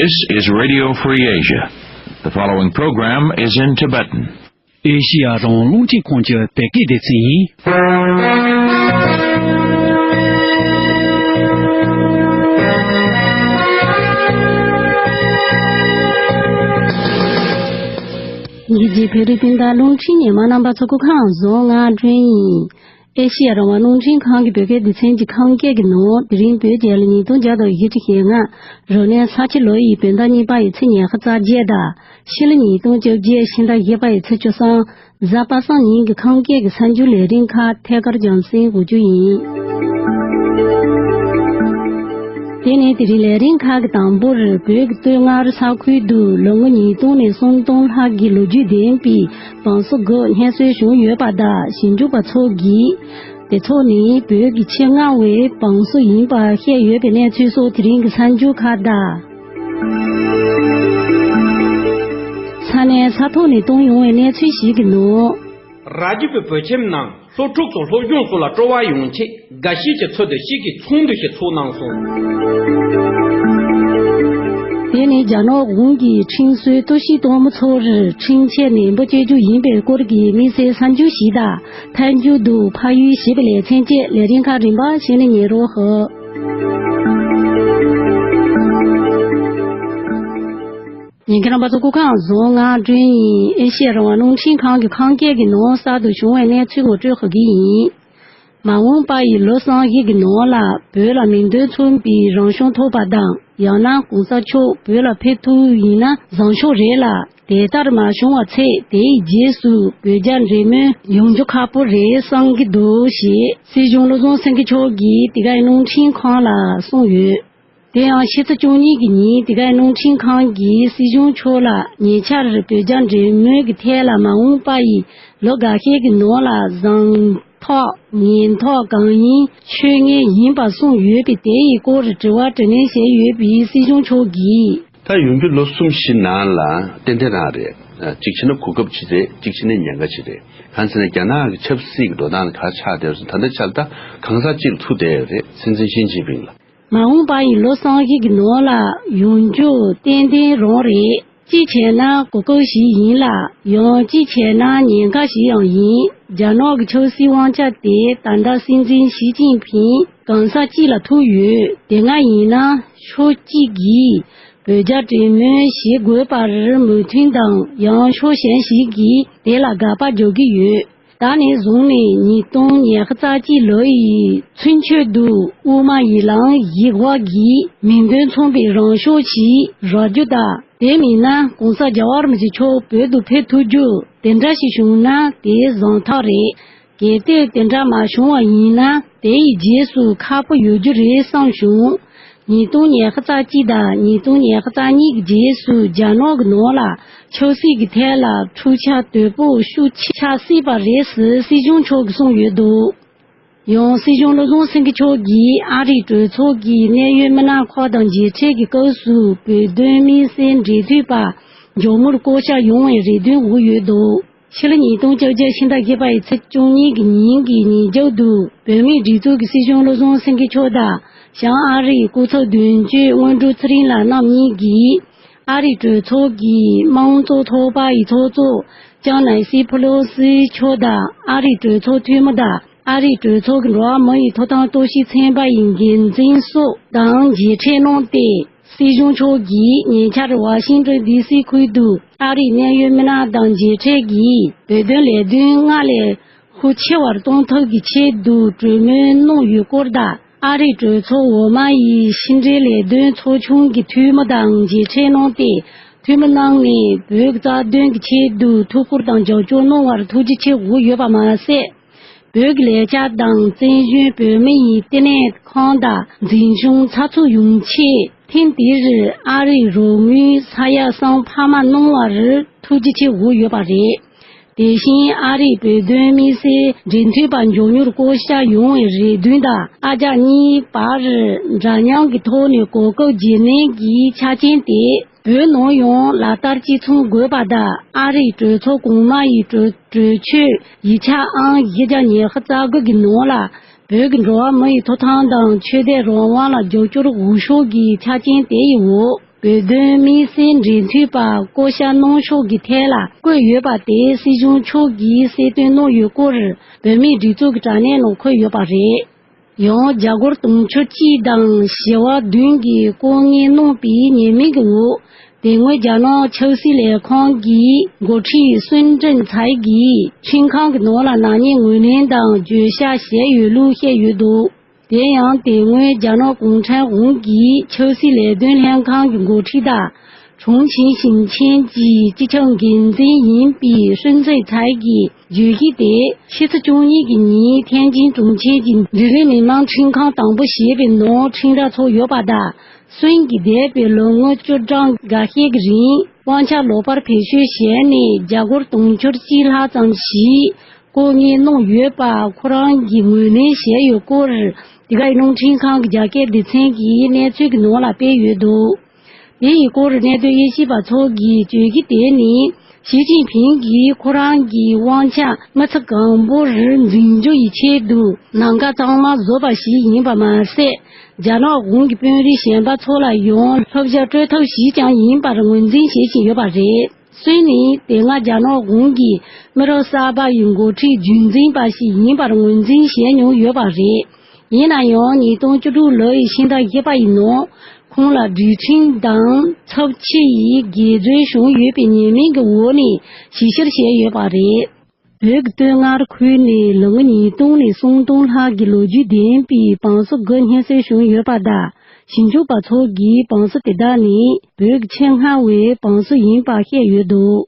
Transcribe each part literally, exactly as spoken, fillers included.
This is Radio Free Asia. The following program is in Tibetan. ཨེ་ཤི་ཡ་རང་དབང་རླུང་འཕྲིན་ཁང་གི་བོད་སྐད་སྡེ་ཚན་ཡིན། ཡིན་གྱི་བོད་རིགས་སྤུན་ཟླ་རླུང་འཕྲིན་ཉན་མཁན་རྣམ་པ་ཚོ་སྐུ་ཁམས་བཟང་། ང་སྒྲོན་ཡིན། ཨེ་ཤི་ཡ་རང་དབང་རླུང་འཕྲིན་ཁང་གི་བོད་སྐད་སྡེ་ཚན་གྱི་ཁམས་སྐད་ཀྱི་ནང་དེ་རིང་བོད་རྒྱལ་ལོ་ཉིས་སྟོང་བརྒྱ་དང་བཞི་བཅུ་ཞེ་ལྔ་རབ་གནས་ས་ཁྱི་ལོ་ཡི་བོད་ཟླ་གཉིས་པ་ཡི་ཚེས་ཉི་ཤུ་རྩ་བརྒྱད་དང་། ཕྱི་ལོ་ཉིས་སྟོང་བཅོ་བརྒྱད་ཕྱི་ཟླ་བཞི་པ་ཡི་ཚེས་བཅུ་གསུམ་གཟའ་པ་སངས་ཉིན་གྱི་ཁམས་སྐད་ཀྱི་གསར་འགྱུར་ལས་རིམ་ཁག་ཐད་ཀར་རྒྱང་སྲིང་འགོ་འཛུགས་ཡིན། དེ་ནས་དེ་རིང་ལས་རིམ་ཁག་གི་དང་པོར་བོད་ཀྱི་སྟོད་མངའ་རིས་ས་ཁུལ་དུ་ལོ་ངོ་ཉིས་སྟོང་ནས་སུམ་སྟོང་ལྷག་གི་ལོ་རྒྱུས་ལྡན་པའི་བང་སོ་དགུ་སྙན་སེང་བྱུང་ཡོད་པ་དང་། ཞིབ་འཇུག་པ་ཚོ་གིས་དེ་ཚོ་ནི་བོད་ཀྱི་ཆེས་སྔ་བའི་བང་སོ་ཡིན་པ་བཤད་ཡོད་པའི་གནས་ཚུལ་སོགས་དེ་རིང་གི་གསར་འགྱུར་ཁག་དང་། ས་གནས་ས་ཐོག་ནས་བཏང་ཡོང་བའི་གནས་ཚུལ་ཞིག་གི་ནང་། རྭ་རྒྱུད་པའི་བོད་ཁྱིམ་ནང་སློབ་ཕྲུག་ཚོ་སློབ་སྦྱོང་སོགས་ལ་སྤྲོ་བ་ཡོང་ཆེད་དགའ་བཞིན་གྱི་ཚུལ་དུ་ཤིང་གི་ཚོགས་འདུ་ཞིག་ཚོགས་གནང་སོང་། དེ་ནི་རྒྱ་ནག་གཞུང་གིས་ཁྲིམས་སྲོལ་གཏོར་བཤིག་གཏོང་མི་ཚོར་ཁྲིམས་ཆད་ནན་པོ་གཅོད་རྒྱུ་ཡིན་པའི་སྐོར་གྱི་དམིགས་བསལ་གསར་འགྱུར་ཞིག་དང་། ཐད་མཇུག་ཏུ་ཕ་ཡུལ་ཞེས་པའི་ལེ་ཚན་བཅས་ལས་རིམ་ཁག་རིམ་པ་བཞིན་ཉན་རོགས་ཞུ། ཉན་མཁན་རྣམ་པ་ཚོ་སྐུ་ཁམས་བཟང་། ང་སྒྲོན་ཡིན། ཨེ་ཤེ་ཡ་རང་དབང་རླུང་འཕྲིན་ཁང་གི་ཁམས་སྐད་ཀྱི་ནང་གསར་དུ་བྱུང་བའི་གནས་ཚུལ་ངོ་སྤྲོད་ཞུ་གི་ཡིན། མ་འོངས་པ་ཡི་ལོ་གསུམ་བཞི་གི་ནང་ལ་བོད་ལ་མིང་དོན་མཚུངས་པའི་རང་སྐྱོང་ཐོབ་པ་དང་། ཡང་ན་གོང་ས་མཆོག་བོད་ལ་ཕེབས་ཐུབ་ཡིན་ན་བཟང་ཕྱོགས་རེད་ལ། དེ་ལྟར་མ་བྱུང་བ་ཚེ་དེའི་རྗེས་སུ་བོད་རྒྱ་འབྲེལ་མོལ་ཡོང་རྒྱུ་ཁག་པོ་རེད་བསམ་གྱི་འདུག་ཞེས་སྲིད་གཞུང་བློ་བཟང་སེང་གེ་མཆོག་གིས་དེ་གའི་རླུང་འཕྲིན་ཁང་ལ་གསུངས་ཡོད། དེ་ཡང་ཕྱི་ཚེས་བཅུ་གཉིས་ཀྱི་ཉིན་དེ་གའི་རླུང་འཕྲིན་ཁང་གིས་སྲིད་གཞུང་མཆོག་ལ་ཉེ་ཆར་བོད་རྒྱ་འབྲེལ་མོལ་གྱི་ཐད་ལ་མ་འོངས་པ་ཡི་ལོ་འགའ་ཤས་ཀྱི་ནང་ལ་བཟང་ཐོག་ཉེན་ཐོག་གང་ཡིན་ཆོད་ངེས་ཡིན་པ་གསུངས་ཡོད་པས། དེ་ཡི་སྐོར་དྲི་བ་དྲིས་ལན་བྱས་ཡོད་པའི་སྲིད་གཞུང་མཆོག་གིས། ད་ཡོང་རྒྱུ་ལོ་གསུམ་བཞི་ནང་ལ་ཏན་ཏན་རང་རེད། གཅིག་བྱས་ན་གོ་སྐབས་ཅིག་རེད། གཅིག་བྱས་ན་ཉེན་ཁ་ཅིག་རེད། གང་ཟེར་ན་རྒྱ་ནག་གི་ཆབ་སྲིད་ཀྱི་འགྲོ་སྟངས་ལ་ག་རེ་ཆགས་བསྡད་ཟེར་ན། ད་ལྟ་ཆར་ད་གང་ཟག་གཅིག་ལ་ཐུག་བསྡད་ཡོད་རེད། སྲིད་འཛིན་ཞི་ཅིན་ཕིང་ལ། མ་འོངས་པ་ཡི་ལོ་གསུམ་བཞི་གི་ནང་ལ་ཡོང་རྒྱུ་ཏན་ཏན་རང་རེད། གཅིག་བྱས་ན་གོ་སྐབས་ཤིག་ཡིན་ལ། ཡང་གཅིག་བྱས་ན་ཉེན་ཁ་ཞིག་ཡང་ཡིན། རྒྱ་ནག་གི་ཆབ་སྲིད་དབང་ཆ་དེ་ད་ལྟ་སྲིད་འཛིན་ཞི་ཅིན་ཕིང་གང་ཟག་གཅིག་ལ་ཐུག་ཡོད། དེ་སྔ་ཡིན་ན་ཕྱོགས་གཅིག་གིས་བོད་རྒྱ་གྲོས་མོལ་བྱེད་དགོས་པར་མོས་མཐུན་དང་། ཡང་ཕྱོགས་གཞན་ཞིག་གིས་དེ་ལ་དགག་པ་རྒྱག་གི་ཡོད། ད་ནས་བཟུང་ནས་ཉིས་སྟོང་ཉི་ཤུ་རྩ་གཅིག་ལོ་ཡི་ཚུན་ཆད་དུ་དབུ་མ་ཡིག་ལམ་ཡིག་དབང་གིས་མིང་དོན་མཚུངས་པའི་རང་ཕྱོགས་ཤིག་རག་རྒྱུ་དང་། དེ་མིན་ན་གོང་ས་རྒྱལ་བ་རིན་པོ་ཆེ་མཆོག་བོད་དུ་ཕེབས་ཐུབ་རྒྱུ་དེ་འདྲ་ཞིག་བྱུང་ན་དེ་བཟང་ཐག་རེད། གལ་ཏེ་དེ་འདྲ་མ་བྱུང་བ་ཡིན་ན་དེ་ཡི་རྗེས་སུ་ཁག་པོ་ཡོད་རྒྱུ་རེད་བསམ་བྱུང་། ཉིས་སྟོང་ཉི་ཤུ་རྩ་གཅིག་དང་ཉིས་སྟོང་ཉི་ཤུ་རྩ་གཉིས་ཀྱི་རྗེས་སུ་རྒྱ་ནག་གི་ནང་ལ་ཆབ་སྲིད་ཀྱི་ཐད་ལ་འཁྲུག་ཆ་དོད་པོ་ཤུགས་ཆེ་ཆགས་སྲིད་པ་རེད་ཟེར་སྲིད་གཞུང་མཆོག་གིས་གསུངས་ཡོད་འདུག། ཡང་སྲིད་གཞུང་བློ་བཟང་སེང་གེ་མཆོག་གིས་ཨ་རིའི་གྲོས་ཚོགས་ཀྱི་གནད་ཡོད་མི་སྣ་ཁག་དང་མཇལ་འཕྲད་ཀྱི་སྐབས་སུ་བོད་དོན་དམིགས་བསལ་འབྲེལ་མཐུད་པ་མགྱོགས་མྱུར་བསྐོ་གཞག་ཡོང་བའི་རེ་འདུན་འོས་ཡོད་འདུག། ཕྱི་ལོ་ཉིས་སྟོང་བཅོ་བརྒྱད་ཕྱི་ཟླ་བཞི་པ་ཡི་ཚེས་བཅུ་གཉིས་ཀྱི་ཉིན་གྱི་ཉིན་རྒྱབ་ཏུ་བོད་མིའི་སྒྲིག་འཛུགས་ཀྱི་སྲིད་སྐྱོང་བློ་བཟང་སེང་གེ་མཆོག་དང་། བྱང་ཨ་རིའི་སྐུ་ཚབ་དོན་གཅོད་སྔོན་འགྲོ་ཚེ་རིང་ལགས་རྣམ་གཉིས་ཀྱིས་ཨ་རིའི་གྲོས་ཚོགས་ཀྱི་དམངས་གཙོ་ཚོགས་པ་ཡི་ཚོགས་གཙོ་ལྕམ་ནན་སི་ཕེ་ལོ་སི་མཆོག་དང་། ཨ་རིའི་གྲོས་ཚོགས་འཐུས་མི་དང་། ཨ་རིའི་གྲོས་ཚོགས་ཀྱི་འགྲོ་བ་མི་ཡི་ཐོབ་ཐང་གཏོར་བཤིག་ཚན་པ་ཡི་འགན་འཛིན་སོགས་དང་མཇལ་འཕྲད་གནང་སྟེ། སྲིད་གཞུང་མཆོག་གིས་ཉེ་ཆར་ཝ་ཤིང་ཏོན་ཌི་སི་ཁུལ་དུ་ཨ་རིའི་གནད་ཡོད་མི་སྣ་དང་མཇལ་འཕྲད་ཀྱིས་བོད་དོན་ལས་དོན་སྔར་ལས་ཤུགས་ཆེ་བར་གཏོང་ཐབས་ཀྱི་ཆེད་དུ་གྲོས་མོལ་གནང་ཡོད་སྐོར་དང་། ཨ་རིའི་གྲོས་ཚོགས་འོག་མ་ཡི་ཕྱི་འབྲེལ་ལས་དོན་ཚོགས་ཆུང་གི་འཐུས་མི་དང་མཇལ་འཕྲད་གནང་སྟེ། འཐུས་མི་རྣམས་ནས་བོད་ཀྱི་རྩ་དོན་གྱི་ཆེད་དུ་ཐུགས་ཁུར་དང་རྒྱབ་སྐྱོར་གནང་བར་ཐུགས་རྗེ་ཆེ་ཞུ་ཡོད་པ་མ་ཟད། བོད་ཀྱི་ལས་འཆར་དང་བཙན་བྱོལ་བོད་མི་ཡི་བསྟི་གནས་ཁང་དང་འཛིན་སྐྱོང་ཚགས་ཚུད་ཡོང་ཆེད། ཐེངས་འདིར་ཨ་རིའི་རོགས་དངུལ་ས་ཡ་གསུམ་འཕར་མ་གནང་བར་ཐུགས་རྗེ་ཆེ་ཞུ་ཡོད་པ་རེད། དེ་བཞིན་ཨ་རིའི་བོད་དོན་དམིགས་བསལ་འབྲེལ་མཐུད་པ་མགྱོགས་མྱུར་བསྐོ་གཞག་ཡོང་བའི་རེ་འདུན་དང་། ཨ་རྒྱ་གཉིས་བར་འདྲ་མཉམ་གྱི་ཐོག་ནས་གོ་སྐབས་བརྗེ་ལེན་གྱི་ཆ་རྐྱེན་དེ། བོད་ནང་ཡང་ལག་བསྟར་གཅིག་མཚུངས་དགོས་པ་དང་། ཨ་རིའི་གྲོས་ཚོགས་གོང་མ་ཡི་གྲོས་གྲོས་ཆོད་ཡིག་ཆ་ཨང་བཞི་བརྒྱ་ཉི་ཤུ་རྩ་དགུ་གི་ནང་ལ། བོད་ཀྱི་འགྲོ་བ་མི་ཡི་ཐོབ་ཐང་དང་ཆོས་དད་རང་དབང་ལ་རྒྱབ་སྐྱོར་ཞུ་ཕྱོགས་ཀྱི་ཆ་རྐྱེན་དེ་ཡི་འོག། བོད་དོན་དམིགས་བསལ་འབྲེལ་མཐུད་པ་བསྐོ་བཞག་གནང་ཕྱོགས་ཀྱི་ཐད་ལ་བཀོད་ཡོད་པ་དེ་སྲིད་གཞུང་མཆོག་གིས་གསལ་སྟོན་གནང་ཡོད་སྐོར་བོད་མིའི་སྒྲིག་འཛུགས་ཀྱི་དྲ་གནས་ནང་འཁོད་ཡོད་པ་རེད། ཡང་རྒྱ་སྒོར་དུང་ཕྱུར་གཅིག་དང་བཞི་བ་བདུན་གྱི་ལྐོག་རྔན་གནང་པའི་ཉེས་མིང་གི་འོག་དེ་སྔོན་རྒྱ་ནག་ཆབ་སྲིད་ལས་ཁང་གི་འགོ་ཁྲིད་སུན་ཀྲིན་ཚའེ་གིས་ཁྲིམས་ཁང་གི་ནང་ལ་ནག་ཉེས་ངོས་ལེན་དང་བརྗོད་བྱ་བྱས་ཡོད་ལུགས་བཤད་ཡོད་འདུག་དེ་ཡང་དེ་སྔོན་རྒྱ་ནག་གུང་ཁྲན་དབང་གིས་ཆབ་སྲིད་ལས་དོན་ལྷན་ཁང་གི་འགོ་ཁྲིད་དང་། 重庆新区གྱི་སྤྱི་ཁྱབ་འགན་འཛིན་ཡིན་པའི་ཧྲུན་ཙེ་ཚའེ་གྱི་བརྗོད་གཞི་དེ་ཕྱི་ཚེས་བཅུ་གཉིས་ཀྱི་ཉིན་ཐེན་ཅིན་གྲོང་ཁྱེར་གྱི་ལྡི་ལི་མི་དམངས་ཁྲིམས་ཁང་དང་པོ་ཞེས་པའི་ནང་ཁྲིམས་ར་ཚོགས་ཡོད་པ་དང་། སུན་གྱིས་འདས་པའི་ལོ་ངོ་བཅུ་གྲངས་འགའ་ཤས་ཀྱི་རིང་དབང་ཆ་ལོག་པར་བེད་སྤྱོད་བྱས་ནས་རྒྱ་སྒོར་དུང་ཕྱུར་གཅིག་ལྷག་ཙམ་ཞིག་ལྐོག་རྔན་གནང་ཡོད་པ་ཁོ་རང་གིས་ངོས་ལེན་བྱས་ཡོད་སྐོར། འདི་ག་ཡི་ནང་ཁྲིམས་ཁང་གི་རྒྱ་སྐད་སྡེ་ཚན་གྱིས་གནས་ཚུལ་གྱི་ནང་ལ་སྤེལ་ཡོད་འདུག་དེ་ཡི་སྐོར་གནད་དོན་དབྱེ་ཞིབ་པ་ཚོ་གིས་བརྗོད་གཞི་དེ་ནི་ཞི་ཅིན་ཕིང་གིས་ཁོ་རང་གི་དབང་ཆ་མི་ཚེ་གང་པོར་འཛིན་རྒྱུ་ཡི་ཆེད་དུ་ལམ་ཁ་གཙང་མ་བཟོས་པ་ཞིག་ཡིན་པ་མ་ཟད། རྒྱ་ནག་གཞུང་གི་དཔོན་རིགས་གཞན་པ་ཚོ་ལ་ཡང་བསླབ་བྱ་སྤྲོད་ཐབས་ཤིག་ཀྱང་ཡིན་པར་ངོས་འཛིན་བྱེད་བཞིན་ཡོད་པ་རེད། སུན་ནི་དེ་སྔ་རྒྱ་ནག་གཞུང་གི་མི་རབས་གསར་པ་ཡི་འགོ་ཁྲིད་རྒྱུན་འཛིན་པ་ཞིག་ཡིན་པར་ངོས་འཛིན་བྱས་མྱོང་ཡོད་པ་རེད། ཡིན་ན་ཡང་ཉིས་སྟོང་བཅུ་དྲུག་ལོ་ཡི་ཕྱི་ཟླ་བཞི་པ་ཡི་ནང་ཁོང་ལ་སྒྲིག་ཁྲིམས་དང་ཚབས་ཆེ་ཡི་འགལ་འཛོལ་བྱུང་ཡོད་པའི་ཉེས་མིང་གི་འོག་ནས་ཞིབ་བཤེར་བྱས་ཡོད་པ་རེད། བོད་ཀྱི་སྟོད་མངའ་རིས་ཁུལ་ནས་ལོ་ངོ་ཉིས་སྟོང་ནས་སུམ་སྟོང་ལྷག་གི་ལོ་རྒྱུས་ལྡན་པའི་བང་སོ་དགུ་རྙེད་སོན་བྱུང་ཡོད་པ་དང་། ཞིབ་འཇུག་པ་ཚོ་གིས་བང་སོ་དེ་དག་ནི་བོད་ཀྱི་ཆེས་སྔ་བའི་བང་སོ་ཡིན་པ་བཤད་ཡོད་འདུག་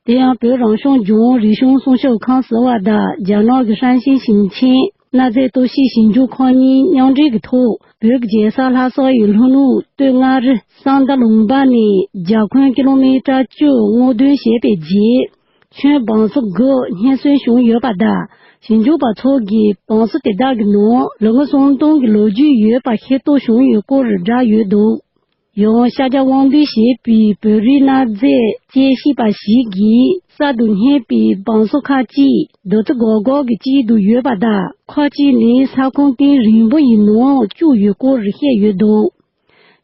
དེ་ཡང་བོད་རང་སྐྱོང་ལྗོངས་རིག་གཞུང་སྲུང་སྐྱོབ་ཁང་ཟེར་བ་དང་རྒྱ་ནག་གི་ཧྲན་ཤིན་ཞིང་ཆེན་གནའ་རྫས་རྟོག་ཞིབ་ཞིབ་འཇུག་ཁང་གཉིས་མཉམ་འབྲེལ་གྱི་ཐོག་བོད་ཀྱི་རྒྱལ་ས་ལྷ་ས་ཡི་ལྷོ་ནུབ་སྟོད་མངའ་རིས་གསང་མདའ་ལུང་པ་ནས་རྒྱ་ཁོན་ཀི་ལོ་མི་ཊར་བཅུ་སྔོག་འདོན་བྱས་པའི་རྗེས། ཁྱོན་བང་སོ་དགུ་རྙེད་སོན་བྱུང་ཡོད་པ་དང་། ཞིབ་འཇུག་པ་ཚོ་གིས་བང་སོ་དེ་དག་གི་ནང་ལོ་ངོ་སུམ་སྟོང་གི་ལོ་རྒྱུས་ཡོད་པ་ཤེས་རྟོགས་བྱུང་ཡོད་སྐོར་བསྒྲགས་ཡོད་འདུག་ཡང་ཤཱཀྱ་དབང་འདུས་ཞེས་པའི་བོད་རིགས་གནའ་རྫས་དཔྱད་ཞིབ་པ་ཞིག་གིས་གསར་དུ་རྙེད་པའི་བང་སོ་ཁག་ཅིག་རྡོ་རྩེ་སྒོར་སྒོར་གྱི་དཀྱིལ་དུ་ཡོད་པ་དང་། ཁག་ཅིག་ནི་ས་ཁོངས་གཏིང་རིང་པོ་ཡི་ནང་བཅུག་ཡོད་སྐོར་བཤད་ཡོད་འདུག་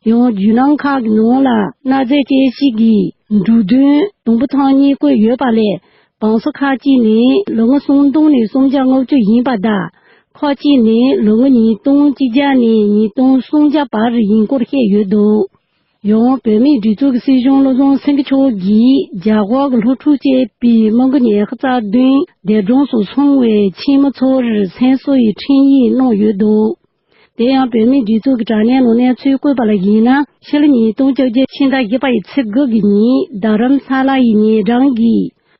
ཡང་རྒྱུད་ལམ་ཁག་གི་ནང་ལ་གནའ་རྫས་དཔྱད་ཞིབ་ཀྱི་འབྲུ་དོན་དུམ་བུ་ཐང་གཉིས་བཀོད་ཡོད་པ་ལས། བང་སོ་ཁག་ཅིག་ནི་ལོ་ངོ་སུམ་སྟོང་ནས་སུམ་བརྒྱ་ལྔ་བཅུ་ཡིན་པ་དང་། ཁག་ཅིག་ནི་ལོ་ངོ་ཉིས་སྟོང་གཅིག་བརྒྱ་ནས་ཉིས་སྟོང་སུམ་བརྒྱ་བར་ཡིན་སྐོར་བཤད་ཡོད་འདུག་ཡང་བོད་མིའི་སྒྲིག་འཛུགས་ཀྱི་སྲིད་གཞུང་བློ་བཟང་སེང་གེ་མཆོག་གིས་རྒྱ་གར་གྱི་སློབ་ཕྲུག་བཅས་པའི་མི་དགུ་ཉི་ཤུ་རྩ་བདུན་འདས་གྲོངས་སུ་སོང་བའི་ཁྱིམ་མི་ཚོར་མཚན་གསོ་ཡི་འཕྲིན་ཡིག་གནང་ཡོད་འདུག་དེ་ཡང་བོད་མིའི་སྒྲིག་འཛུགས་ཀྱི་དྲ་གནས་ནང་གནས་ཚུལ་བཀོད་པ་ལ་གཞིགས་ན། ཕྱི་ལོ་ཉིས་སྟོང་བཅོ་བརྒྱད་ཕྱི་ཟླ་བཞི་པ་ཡི་ཚེས་དགུ་གི་ཉིན་རྡ་རམ་ས་ལ་ཡི་ཉེ་འགྲམ་གྱི་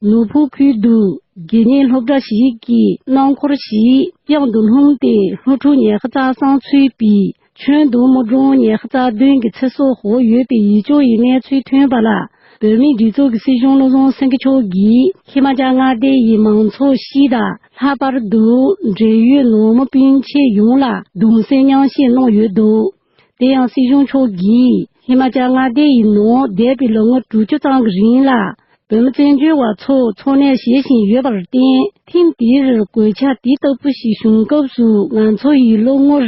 ནོར་ཕུག་ཁུལ་དུ་དགེ་བསྙེན་སློབ་གྲྭ་ཞིག་གི་སྣུམ་འཁོར་ཞིག་གཡང་དུ་ལྷུང་སྟེ། སློབ་ཕྲུག་ཉི་ཤུ་རྩ་གསུམ་ཚུད་པའི་ཁྱོན་བསྡོམས་མི་གྲངས་ཉི་ཤུ་རྩ་བདུན་གྱི་ཚེ་སྲོག་ཤོར་ཡོད་པའི་ཡིད་སྐྱོ་ཡི་གནས་ཚུལ་ཐོན་པ་ལ། བོད་མིའི་སྒྲིག་འཛུགས་ཀྱི་སྲིད་གཞུང་བློ་བཟང་སེང་གེ་མཆོག་གིས་ཧི་མ་ཅལ་མངའ་སྡེ་ཡི་མང་ཚོགས་སྤྱི་དང་། ལྷག་པར་དུ་འབྲེལ་ཡོད་ནང་མི་སྤུན་མཆེད་ཡོངས་ལ་གདུང་སེམས་མཉམ་སྐྱེད་གནང་ཡོད་འདུག་དེ་ཡང་སྲིད་གཞུང་མཆོག་གིས་ཧི་མ་ཅལ་མངའ་སྡེ་ཡི་ནང་འདས་པའི་ལོ་ངོ་དྲུག་ཅུ་ཙམ་གྱི་རིང་ལ་བོད་མི་བཙན་བྱོལ་བ་ཚོ་འཚོ་གནས་བྱེད་བཞིན་ཡོད་པར་བརྟེན། ཐེངས་འདིར་གོད་ཆག་དེ་ལྟ་བུ་ཞིག་བྱུང་སྐབས་སུ་ང་ཚོ་ཡི་བློ་ངོར་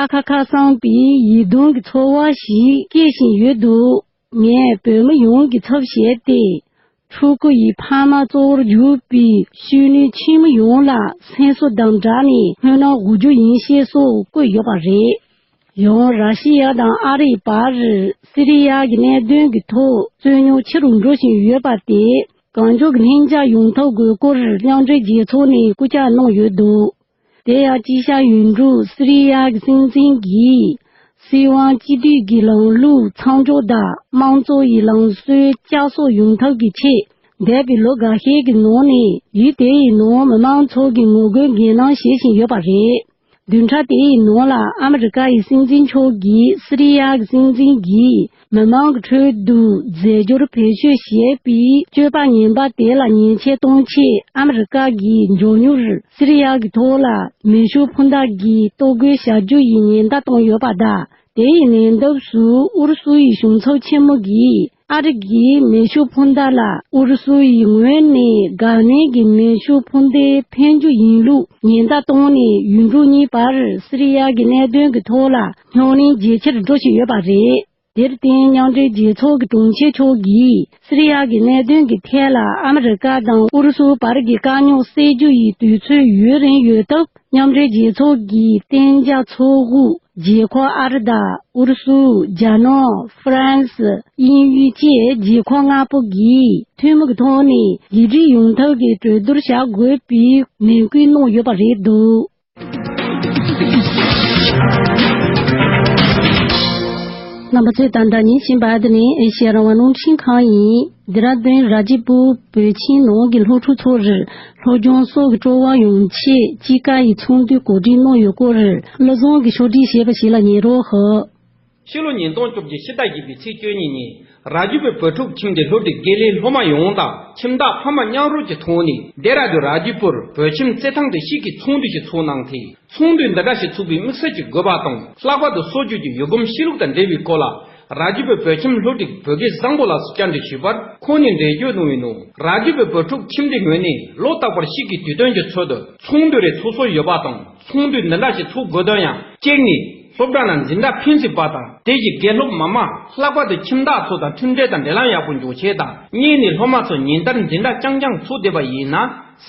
ཨ་ཁ་ཁ་སངས་པའི་ཡིད་གདུང་གི་ཚོར་བ་ཞིག་སྐྱེ་བཞིན་ཡོད་འདུག་ངས་བོད་མི་ཡོངས་ཀྱི་ཚབ་བྱས་ཏེ། ཕྲུ་གུ་ཡི་ཕ་མ་གཙོ་བོར་གྱུར་པའི་ཤུལ་ནུས་ཆེན་མོ་ཡོངས་ལ་སེམས་གསོ་དང་སྦྲགས་ནས་སྨོན་ལམ་འབུལ་རྒྱུ་ཡིན་ཞེས་སོགས་བཀོད་ཡོད་པ་རེད། ཡང་ར་ཤི་ཡ་དང་ཨ་རིའི་བར་སི་རི་ཡ་གི་གནད་དོན་གྱི་ཐོག་རྩོད་རྙོག་ཆེ་རུ་འགྲོ་བཞིན་ཡོད་པ་དེ་གང་མགྱོགས་ཀྱི་ལྷིང་འཇགས་ཡོང་ཐབས་དགོས་སྐོར་མཉམ་འབྲེལ་རྒྱལ་ཚོགས་ནས་སྐུལ་ལྕག་གནང་ཡོད་འདུག་དེ་ཡང་དཀྱིལ་ཤར་ཡུལ་གྲུ་སི་རི་ཡ་གི་སྲིད་འཛིན་གྱིས་སྲིད་དབང་སྤྱི་འཐུས་ཀྱི་ལམ་ལུགས་མཚམས་འཇོག་དང་། དམངས་གཙོ་ཡི་ལམ་སྲོལ་བསྐྱར་གསོ་ཡོང་ཐབས་ཀྱི་ཆེད། འདས་པའི་ལོ་འགའ་ཤས་ཀྱི་ནང་ནས་ཡུལ་དེ་ཡི་ནང་མི་མང་ཚོ་གི་ངོ་རྒོལ་འགན་ལེན་བྱེད་བཞིན་ཡོད་པ་རེད། བདུན་ཕྲག་དེའི་ནང་ལ་ཨ་མི་རི་ཀ་ཡི་སྲིད་འཛིན་མཆོག་གིས་སི་རི་ཡ་གི་སྲིད་འཛིན་གྱིས་མི་མང་གི་ཁྲོད་དུ་རྫས་སྦྱོར་བེད་སྤྱོད་བྱས་པའི་སྤྱོད་པ་ངན་པ་དེ་ལ་ཉེས་ཆད་གཏོང་ཆེད་ཨ་མི་རི་ཀ་གིས་མགྱོགས་མྱུར་སི་རི་ཡ་གི་ཐོག་ལ་མེ་ཤུགས་འཕུར་མདའ་གྱི་གཏོར་རྒོལ་བྱ་རྒྱུ་ཡི་ཉེན་བརྡ་བཏང་ཡོད་པ་དང་། དེ་ཡི་ཉེ་འདབས་སུ་ཨུ་རུ་སུ་ཡི་གཞུང་ཚབ་ཆེན་མོ་གིས་ཨ་རི་གི་མེ་ཤུགས་འཕུར་མདའ་ལ་ཨུ་རུ་སུ་ཡི་ངོས་ནས་འགག་གནོན་གྱི་མེ་ཤུགས་འཕུར་མདའི་འཕེན་རྒྱུ་ཡིན་ལུགས་ཉེན་བརྡ་བཏང་ནས། ཡུལ་གྲུ་གཉིས་བར་སི་རི་ཡ་གི་གནད་དོན་གྱི་ཐོག་ལ་རྙོག་གླེང་ཇེ་ཆེར་འགྲོ་བཞིན་ཡོད་པ་རེད། དེར་བརྟེན་མཉམ་འབྲེལ་རྒྱལ་ཚོགས་ཀྱི་དྲུང་ཆེ་མཆོག་གིས་སི་རི་ཡ་གི་གནད་དོན་གྱི་ཐད་ལ་ཨ་མི་རི་ཀ་དང་ཨུ་རུ་སུའི་བར་གྱི་དཀའ་རྙོག་སེལ་རྒྱུ་ཡི་དུས་ཚོད་ཡུན་རིང་ཡོད་སྟབས། མཉམ་འབྲེལ་རྒྱལ་ཚོགས་ཀྱི་གཏན་འཇགས་ཚོགས་དབུས་རྒྱལ་ཁབ་ཨ་རི་དང་ཨུ་རུ་སུ། རྒྱ་ནག་ཧྥ་རན་སི། དབྱིན་ཡུལ་བཅས་རྒྱལ་ཁབ་ལྔ་པོ་གིས་འཐུས་མི་གི་ཐོག་ནས་རྒྱལ་སྒྲིག་ཡོང་ཐབས་ཀྱི་གྲོས་བསྡུར་བྱ་དགོས་པའི་ནན་སྐུལ་གནང་ཡོད་པ་རེད་འདུག། རྣམ་པ་ཚོས་ད་ལྟ་ཉན་བཞིན་པ་འདི་ནི་ཨེ་ཤེ་ཡ་རང་དབང་རླུང་འཕྲིན་ཁང་ཡིན། ལྡེ་ར་ལྡུན་ར་ཇི་པུར་བོད་ཁྱིམ་ནང་གི་སློབ་ཕྲུག་ཚོར་སློབ་སྦྱོང་སོགས་ཀྱི་སྤྲོ་བ་ཡོང་ཆེད་དཔྱིད་ཀ་ཡི་ཚོགས་འདུ་གོ་སྒྲིག་གནང་ཡོད་སྐོར་བློ་བཟང་གིས་ཕྱོགས་སྒྲིག་བྱས་པ་ཞིག་ལ་ཉན་རོགས་ཞུ། ཕྱི་ལོ་ཉིས་སྟོང་བཅོ་བརྒྱད་ཕྱི་ཟླ་བཞི་པའི་ཚེས་བཅུ་གཉིས་ཉིན་ར་ཇུ་པའི་བོད་ཕྲུག་ཁྱིམ་སྡེའི་སློབ་གྲྭའི་དགེ་ལས་སློབ་མ་ཡོངས་དང་ཁྱིམ་བདག་ཕ་མ་མཉམ་རུབ་ཀྱི་ཐོག་ནས་ལྡེ་ར་ལྡུན་ར་ཇི་པུར་བོད་ཁྱིམ་རྩེད་ཐང་དུ་ཤིག་གི་ཚོགས་འདུ་ཞིག་ཚོགས་གནང་སྟེ། ཚོགས་འདུ་འདི་འདྲ་ཞིག་ཚུགས་པའི་དམིགས་བསལ་གྱི་དགོས་པ་དང་ལྷག་པར་དུ་སྲོལ་རྒྱུན་གྱི་ཡུལ་གོམས་གཤིས་ལུགས་དང་འབྲེལ་བའི་སྐོར་ལ་ར་ཇི་པའི་བོད་ཁྱིམ་སློབ་གྲྭའི་བོད་དགེ་བཟང་པོ་ལགས་སུ་བཅར་འདྲི་ཞུས་པར། ཁོང་ནས་འགྲེལ་བརྗོད་གནང་བའི་ནང་། ར་ཇི་པའི་བོད་ཕྲུག་ཁྱིམ་སྡེའི་ངོས་ནས་ལོ་རྟག་པར་ཤིག་གི་དུས་སྟོན་གྱི་ཚུལ་དུ་ཚོགས་འདུ་རེ་ཚོགས་སྲོལ་ཡོད་པ་དང་། ཚོགས་འདུ་འདི་འདྲ་ཞིག་ཚོགས་དགོས་དོན་ཡང་གཅིག་ནས་སློབ་གྲྭ་ནང་འཛིན་གྲྭ་ཕན་ཚུན་བར་དང་དེ་བཞིན་དགེ་སློབ་མ་མང་ལྷག་པར་དུ་ཁྱིམ་བདག་ཚོ་དང་མཐུན་འབྲེལ་དང་འབྲེལ་ལམ་ཡག་པོ་འཇོག་ཆེད་དང་། གཉིས་ནས་སློབ་མ་ཚོ་ཉིན་ལྟར་འཛིན་གྲྭ་རྐྱང་རྐྱང་ཚོགས་བསྡད་པ་ཡིན་ན།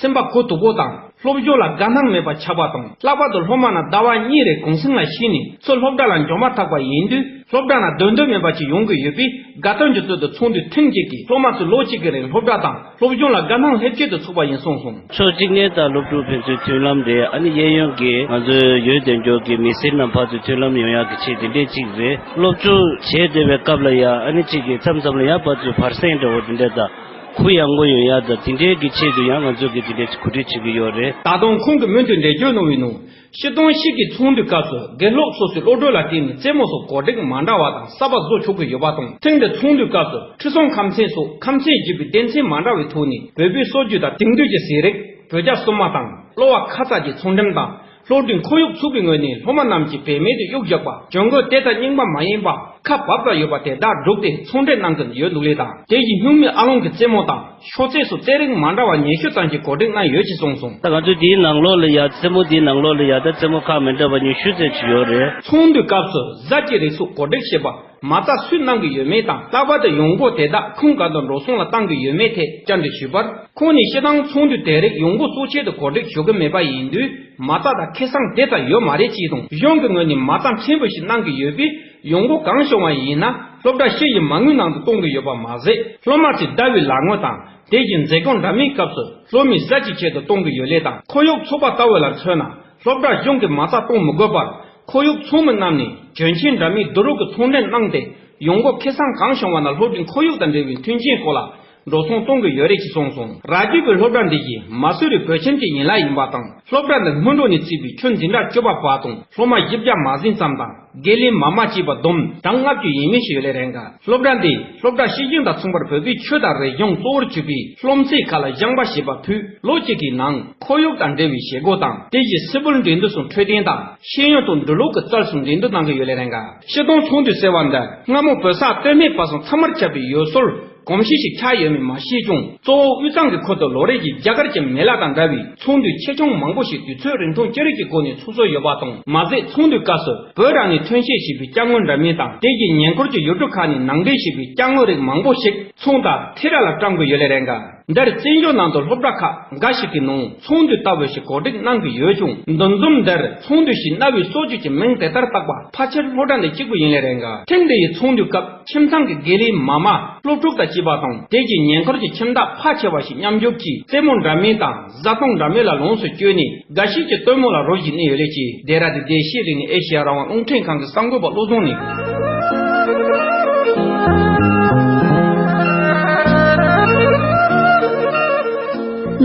སེམས་པ་གུ་དོག་པོ་དང་སློབ་སྦྱོང་ལ་དགའ་སྣང་མེད་པ་ཆགས་པ་དང་། ལྷག་པར་དུ་སློབ་མ་རྣམས་ཟླ་བ་གཉིས་རེ་གུང་སེང་ལ་ཕྱིན་ནས་ཚུར་སློབ་གྲྭ་ལ་འབྱོར་མ་ཐག་པ་ཡིན་དུས། སློབ་གྲྭ་ནང་སྡོད་འདོད་མེད་པ་ཅིག་ཡོང་གི་ཡོད་པས། དགའ་སྟོན་གྱི་ཚུལ་དུ་ཚོགས་འདུ་ཐེངས་གཅིག་གིས་སློབ་མ་ཚོས་ལོ་གཅིག་གི་རིང་སློབ་གྲྭ་དང་སློབ་སྦྱོང་ལ་དགའ་སྣང་སླེབས་ཆེད་དུ་ཚུགས་པ་ཡིན་གསུངས་སོང་། ཕྱོགས་གཅིག་ནས་ད་སློབ་ཕྲུག་ཕན་ཚུན་མཐུན་ལམ་རེད། ཨ་ནི་གཡས་གཡོན་གྱི་ང་ཚོའི་ཡུལ་དོན་འབྱོར་གྱི་མི་སེར་རྣམས་ཕར་ཚུར་མཐུན་ལམ་ཡོང་ཡག་གི་ཆེད་དེ་འདྲས་གཅིག་རེད། སློབ་སྦྱོང་བྱས་བསྡད་པའི་སྐབས་ལ་ཡ་ཨ་ནི་གཅིག་གིས་མཚམས་མཚམས་ལ་ཡ་ཕར་ཚུར་བར་གསེང་འདྲ་བོ་དེ་འདྲས་དང་། གུ་ཡངས་པོ་ཡོང་ཡག་དང་དེ་འདྲའི་གི་ཆེད་དུ་ཡང་ང་ཚོ་གིས་དེ་འདྲའི་གོ་སྒྲིག་བྱེད་ཀྱི་ཡོད་རེད། ད་དུང་ཁོང་གིས་མུ་མཐུད་འགྲེལ་བརྗོད་གནང་བའི་ནང་། ཕྱི་དོན་ཤིག་གི་ཚོགས་འདུའི་སྐབས་སུ་དགེ་སློབ་སོ་སོའི་བློ་གྲོས་ལ་བརྟེན་ནས་རྩེད་མོ་སོགས་གོ་སྒྲིག་མ་འདྲ་བ་དང་གསར་པ་བཟོ་ཆོག་གི་ཡོད་པ་དང་། ཐེངས་འདིའི་ཚོགས་འདུའི་སྐབས་སུ་ཁྲི་སྲོང་ཁམས་ཚན་སོགས་ཁམས་ཚན་བརྒྱུད་པའི་སྡེ་ཚན་མ་འདྲ་བའི་ཐོག་ནས་བོད་པའི་སྲོལ་རྒྱུན་དང་དེང་དུས་ཀྱི་ཟས་རིགས། བོད་ཇ་སྲུབ་མ་དང་གློ་བ་ཁ་ཚ་གྱི་ཚོང་འགྲེམས་དང་། སློབ་གྲྭའི་ཁོར་ཡུག་ཚུགས་པའི་ངོས་ནས་སློབ་མ་རྣམས་ཀྱིས་བེད་མེད་དུ་གཡུག་བཞག་པ། གྱོན་གོས་དེ་ལྟར་རྙིང་པ་མ་ཡིན་པ། ཁ་བབས་ཙམ་ཡོད་པ་དེ་དག་བསྒྲུགས་ཏེ་ཚོང་འབྲེལ་གནང་གི་ཡོད་འདུག་ལེ་དང་། དེ་བཞིན་སྨྱུག་མའི་ཨ་ལོང་གི་རྩེད་མོ་དང་། ཤོག་རྩེད་སོགས་རྩེད་རིགས་མ་འདྲ་བ་ཉི་ཤུ་ཙམ་ཞིག་གོ་སྒྲིག་གནང་ཡོད་ཅེས་གསུངས་སོང་། ད་ང་ཚོ་འདིའི་ནང་ལོགས་ལ་ཡ་རྩེད་མོ་འདིའི་ནང་ལོགས་ལ་ཡ་ད་རྩེད་མོ་ཁག་མི་འདྲ་བ་ཉི་ཤུ་ཙམ་ཞིག་ཡོད་རེད། ཚོགས་འདུའི་སྐབས་སུ་ཟས་ཀྱི་རིགས་སོགས་གོ་སྒྲིག་བྱེད་པ། མ་རྩ་སུས་གནང་གི་ཡོད་མེད་དང་། ལྷག་པར་དུ་ཡོང་སྒོ་དེ་དག་ཁོངས་ག་དུ་འགྲོ་སོང་ལ་བཏང་གི་ཡོད་མེད་ཐད་བཅར་འདྲི་ཞུས་པར། ཁོང་ནས་སྤྱིར་བཏང་ཚོགས་འདུ་དེ་རིགས་ཡོང་སྒོ་གཙོ་ཆེད་དུ་གོ་སྒྲིག་ཞུ་གི་མེད་པ་ཡིན་དུས། མ་རྩ་དང་ཁེ་བཟང་དེ་ཙམ་ཡོད་མ་རེད་ཅེས་དང་། གཞུང་གི་ངོས་ནས་མ་རྩ་ཕྲན་བུ་ཞིག་གནང་གི་ཡོད་པས། ཡོང་སྒོ་གང་བྱུང་བ་ཡིན་ན་སློབ་གྲྭ་སྤྱི་ཡི་མ་དངུལ་ནང་དུ་གཏོང་གི་ཡོད་པ་མ་ཟད། སློབ་མ་ཚོས་ཟླ་བའི་ལག་དངུལ་དང་། དེ་བཞིན་མཛད་སྒོ་འདྲ་མིན་སྐབས་སུ་སློབ་མའི་ཟས་ཀྱི་ཆེད་དུ་གཏོང་གི་ཡོད་ལེ་དང་། ཁོར་ཡུག་ཚོགས་པ་ལྟ་བུ་ལ་མཚོན་ན། སློབ་གྲྭ་གཞུང་གིས་མ་རྩ་གཏོང་མི་དགོས་པར། ཁོར་ཡུག་ཚོགས་མི་རྣམས་ནས་གྱོན་ཆས་འདྲ་མིན་བསྡུ་རུབ་ཀྱི་ཚོང་འབྲེལ་གནང་སྟེ། ཡོང་སྒོ་ཁེ་བཟང་གང་བྱུང་བ་ན་སློབ་གྲྭའི་ཁོར་ཡུག་དང་འབྲེལ་བའི་མཐུན་རྐྱེན་སྐོར་ལ་འགྲོ་སོང་གཏོང་གི་ཡོད་རེད་ཅེས་གསུངས་སོང་། རྭ་རྒྱུད་པའི་སློབ་གྲྭ་འདི་ཡིས་མ་སུ་རི་བོད་ཁྱིམ་གྱི་ཡན་ལག་ཡིན་པ་དང་། སློབ་གྲྭ་འདི་སྔོན་འགྲོ་ནས་བརྩིས་པའི་ཆུ་འཛིན་གྲྭ་བཅུ་པ་བར་དུ་སློབ་མ་བཞི་བརྒྱ་མ་ཟིན་ཙམ་དང་། དགེ་ལས་མ་མ་བྱས་པ་བསྡོམས་གྲངས་ལྔ་བཅུ་ཡས་མས་ཤིག་ཡོད་ལེ་རེད་འགའ། སློབ་གྲྭ་འདི་སློབ་གྲྭ་སྤྱི་ཡོངས་དང་མཚུངས་པར་བོད་པའི་ཆོས་དང་རིག་གཞུང་གཙོ་བོར་གྱུར་པའི་སློབ་ཚན་ཁག་ལ་སྦྱངས་པ་ཞེས་པ་ཕུད། ལོ་གཅིག་གི་ནང་ཁོར་ཡུག་དང་འབྲེལ་བའི་བྱེད་སྒོ་དང་། དེ་བཞིན་སིལ་བུར་འགྲན་བསྡུར་སོགས་འཕྲོད་བསྟེན་དང་། ཤེས་ཡོན་དང་འབྲི་ཀློག་གི་རྩལ་སོགས་འགྲན་བསྡུར་གནང་གི་ཡོད་ལེ་རེད་འགའ། སྤྱི་དོན་ཚོགས་འདུ་ཟེར་བ་འདི་སྔ་མོ་བོད་ས་སྟོད་སྨད་བར་གསུམ་ཚང་མར་ཁྱབ་པའི་ཡུལ་སྲོལ་གོམས་གཤིས་ཤིག་ཆགས་ཡོད་མེད་མ་ཤེས་ཀྱང་། གཙོ་བོ་དབུས་གཙང་གི་ཁུལ་དུ་ལོ་རེ་བཞིན་རྒྱ་གར་གྱི་མེ་ལ་དང་འདྲ་བའི་ཚོགས་འདུ་ཆེ་ཆུང་མང་པོ་ཞིག་དུས་ཚོད་རིང་ཐུང་ཅི་རིགས་ཀྱི་སྒོ་ནས་ཚོགས་སྲོལ་ཡོད་པ་དང་། མ་ཟད་ཚོགས་འདུའི་སྐབས་སུ་བོད་རང་ནས་ཐོན་སྐྱེད་བྱས་པའི་ཅ་དངོས་འདྲ་མིན་དང་། དེ་བཞིན་ཉེ་འཁོར་གྱི་ཡུལ་གྲུ་ཁག་ནས་ནང་འདྲེན་བྱས་པའི་ཅ་དངོས་རིགས་མང་པོ་ཞིག་ཚོང་དང་ཐེ་ར་ལ་བཀྲམ་གྱི་ཡོད་ལེ་རེད་འགའ། འདིར་བཙན་བྱོལ་ནང་དུ་སློབ་གྲྭ་ཁག་འགའ་ཞིག་གི་ནང་ཚོགས་འདུ་ལྟ་བུ་ཞིག་གོ་སྒྲིག་གནང་གི་ཡོད་ཀྱང་། འདུ་འཛོམས་འདིར་ཚོགས་འདུ་ཞེས་རྣ་བའི་སྲོག་གཅོད་ཀྱི་མིང་དེ་ལྟར་བཏགས་པ་ཕལ་ཆེར་སློབ་གྲྭ་འདི་གཅིག་པུ་ཡིན་ལེ་རེད་འགའ། ཐེངས་འདི་ཡི་ཚོགས་འདུའི་སྐབས་ཁྱིམ་ཚང་གི་དགེ་ལས་མ་མ་སློབ་ཕྲུག་དང་བཅས་པ་དང་། དེ་བཞིན་ཉེ་འཁོར་གྱི་ཁྱིམ་བདག་ཕལ་ཆེ་བ་ཞིག་མཉམ་ཞུགས་ཀྱིས་རྩེད་མོ་འདྲ་མིན་དང་བཟའ་བཏུང་འདྲ་མིན་ལ་ལོངས་སུ་སྤྱོད་ནས། དགའ་སྐྱིད་ཀྱི་སྟོན་མོ་ལ་རོལ་བཞིན་གནས་ཡོད་ལེ་ཅེས། ལྡེ་ར་ལྡུན་བདེ་སྐྱིད་རིག་གནས་ཨེ་ཤེ་ཡ་རང་དབང་རླུང་འཕྲིན་ཁང་གི་གསར་འགོད་པ་བློ་བཟང་ནས།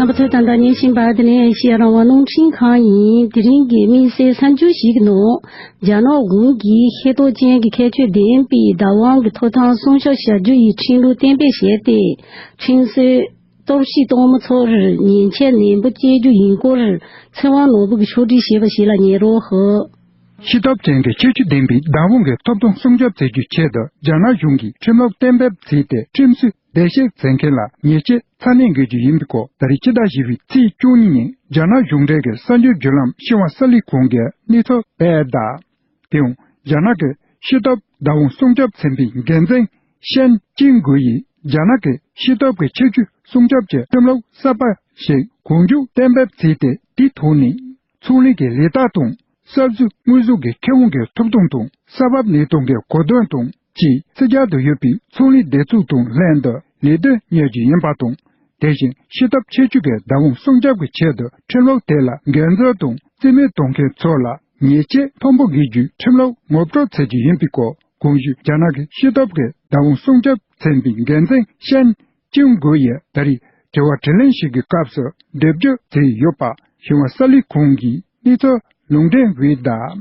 རྣམ་པ་ཚོས་ད་ལྟ་ཉན་བཞིན་པ་འདི་ནི་ཨེ་ཤེ་ཡ་རང་དབང་རླུང་འཕྲིན་ཁང་ཡིན། དེ་རིང་གི་དམིགས་བསལ་གསར་འགྱུར་ཞིག་གི་ནང་། རྒྱ་ནག་གཞུང་གིས་ཤེས་རྟོགས་ཅན་གྱི་ཁྱད་ཆོས་ལྡན་པའི་བདག་དབང་གི་ཐོབ་ཐང་སྲུང་སྐྱོབ་བྱ་རྒྱུ་ཡི་ཁྲིམས་ལུགས་གཏན་འབེབས་བྱས་ཏེ། ཁྲིམས་སྲོལ། གཏོར་བཤིག་གཏོང་མི་ཚོར་ཉེས་ཆད་ནན་པོ་བཅད་རྒྱུ་ཡིན་སྐོར་ཚེ་དབང་ནོར་བུ་གིས་ཕྱོགས་སྒྲིག་བྱས་པ་ཞིག་ལ་ཉན་རོགས་ཞུ། ཤེས་རྟོགས་ཅན་གྱི་ཁྱད་ཆོས་ལྡན་པའི་བདག་དབང་གི་ཐོབ་ཐང་སྲུང་སྐྱོབ་བྱེད་རྒྱུའི་ཆེད་དུ་རྒྱ་ནག་གཞུང་གིས་ཁྲིམས་ལུགས་གཏན་འབེབས་བྱས་ཏེ། ཁྲིམས་སྲོལ་བརྡལ་བཤིག་བྱེད་མཁན་ལ་ཉེས་ཆད་ཚ་ནན་འགེལ་རྒྱུ་ཡིན་པའི་སྐོར། ད་རེས་ཕྱི་ཟླ་བཞི་པའི་ཚེས་བཅུ་གཉིས་ཉིན་རྒྱ་ནག་གཞུང་འབྲེལ་གྱི་གསར་འགྱུར་བརྒྱུད་ལམ་ཤིན་ཧྭ་གསར་ལས་ཁང་གིས་གནས་ཚུལ་སྤེལ་གདའ། དེ་ཡང་རྒྱ་ནག་གི་ ཤེས་ཐོབ་བདག་དབང་སྲུང་སྐྱོབ་ཚན་པའི་འགན་འཛིན་ཤན་ཅིང་གུ་ཡིས་རྒྱ་ནག་གི་ཤེས་ཐོབ་ཀྱི་ཁྱད་ཆོས་སྲུང་སྐྱོབ་ཀྱི་ཁྲིམས་ལུགས་གསར་པ་ཞིག་གོང་མཇུག་གཏན་འབེབས་བྱས་ཏེ། དེའི་ཐོག་ནས་ཚོང་ལས་ཀྱི་ལས་རྟགས་དང་གསར་བཟོའི་དངོས་ཟོག་གི་ཁེ་དབང་གི་ཐོབ་ཐང་དང་། ས་བབ་གནས་སྟངས་ཀྱི་གོ་དོན་དང་བཅས་ཕྱི་རྒྱལ་དུ་ཡོད་པའི་ཚོང་ལས་སྡེ་ཚོགས་དང་ལྷན་དུ་ལས་དོན་གཉེར་རྒྱུ་ཡིན་པ་དང་། དེ་བཞིན་ཤེས་ཐོབ་ཁྱད་ཆོས་ཀྱི་བདག་དབང་སྲུང་སྐྱོབ་ཀྱི་ཆེད་དུ་ཁྲིམས་ལུགས་དེ་ལ་འགན་འཛིན་དང་རྩིས་མེད་གཏོང་མཁན་ཚོ་ལ་ཉེས་ཆད་མཐོན་པོ་འགེལ་རྒྱུའི་ཁྲིམས་ལུགས་ངོ་སྤྲོད་བྱེད་རྒྱུ་ཡིན་པའི་སྐོར། གོང་ཞུས་རྒྱ་ནག་གི་ཤེས་ཐོབ་ཀྱི་བདག་དབང་སྲུང་སྐྱོབ་ཚན་པའི་འགན་འཛིན་ཤན་ཅིང་གུ་ཡིས་ད་རེས་དྲི་བ་དྲིས་ལན་ཞིག་གི་སྐབས་སུ་འགྲེལ་བརྗོད་བྱས་ཡོད་པ་ཞི་བ་གསར་ལས་ཁང་གིས་གནས་ཚུལ་ལུང་འདྲེན་འོས་གདའ།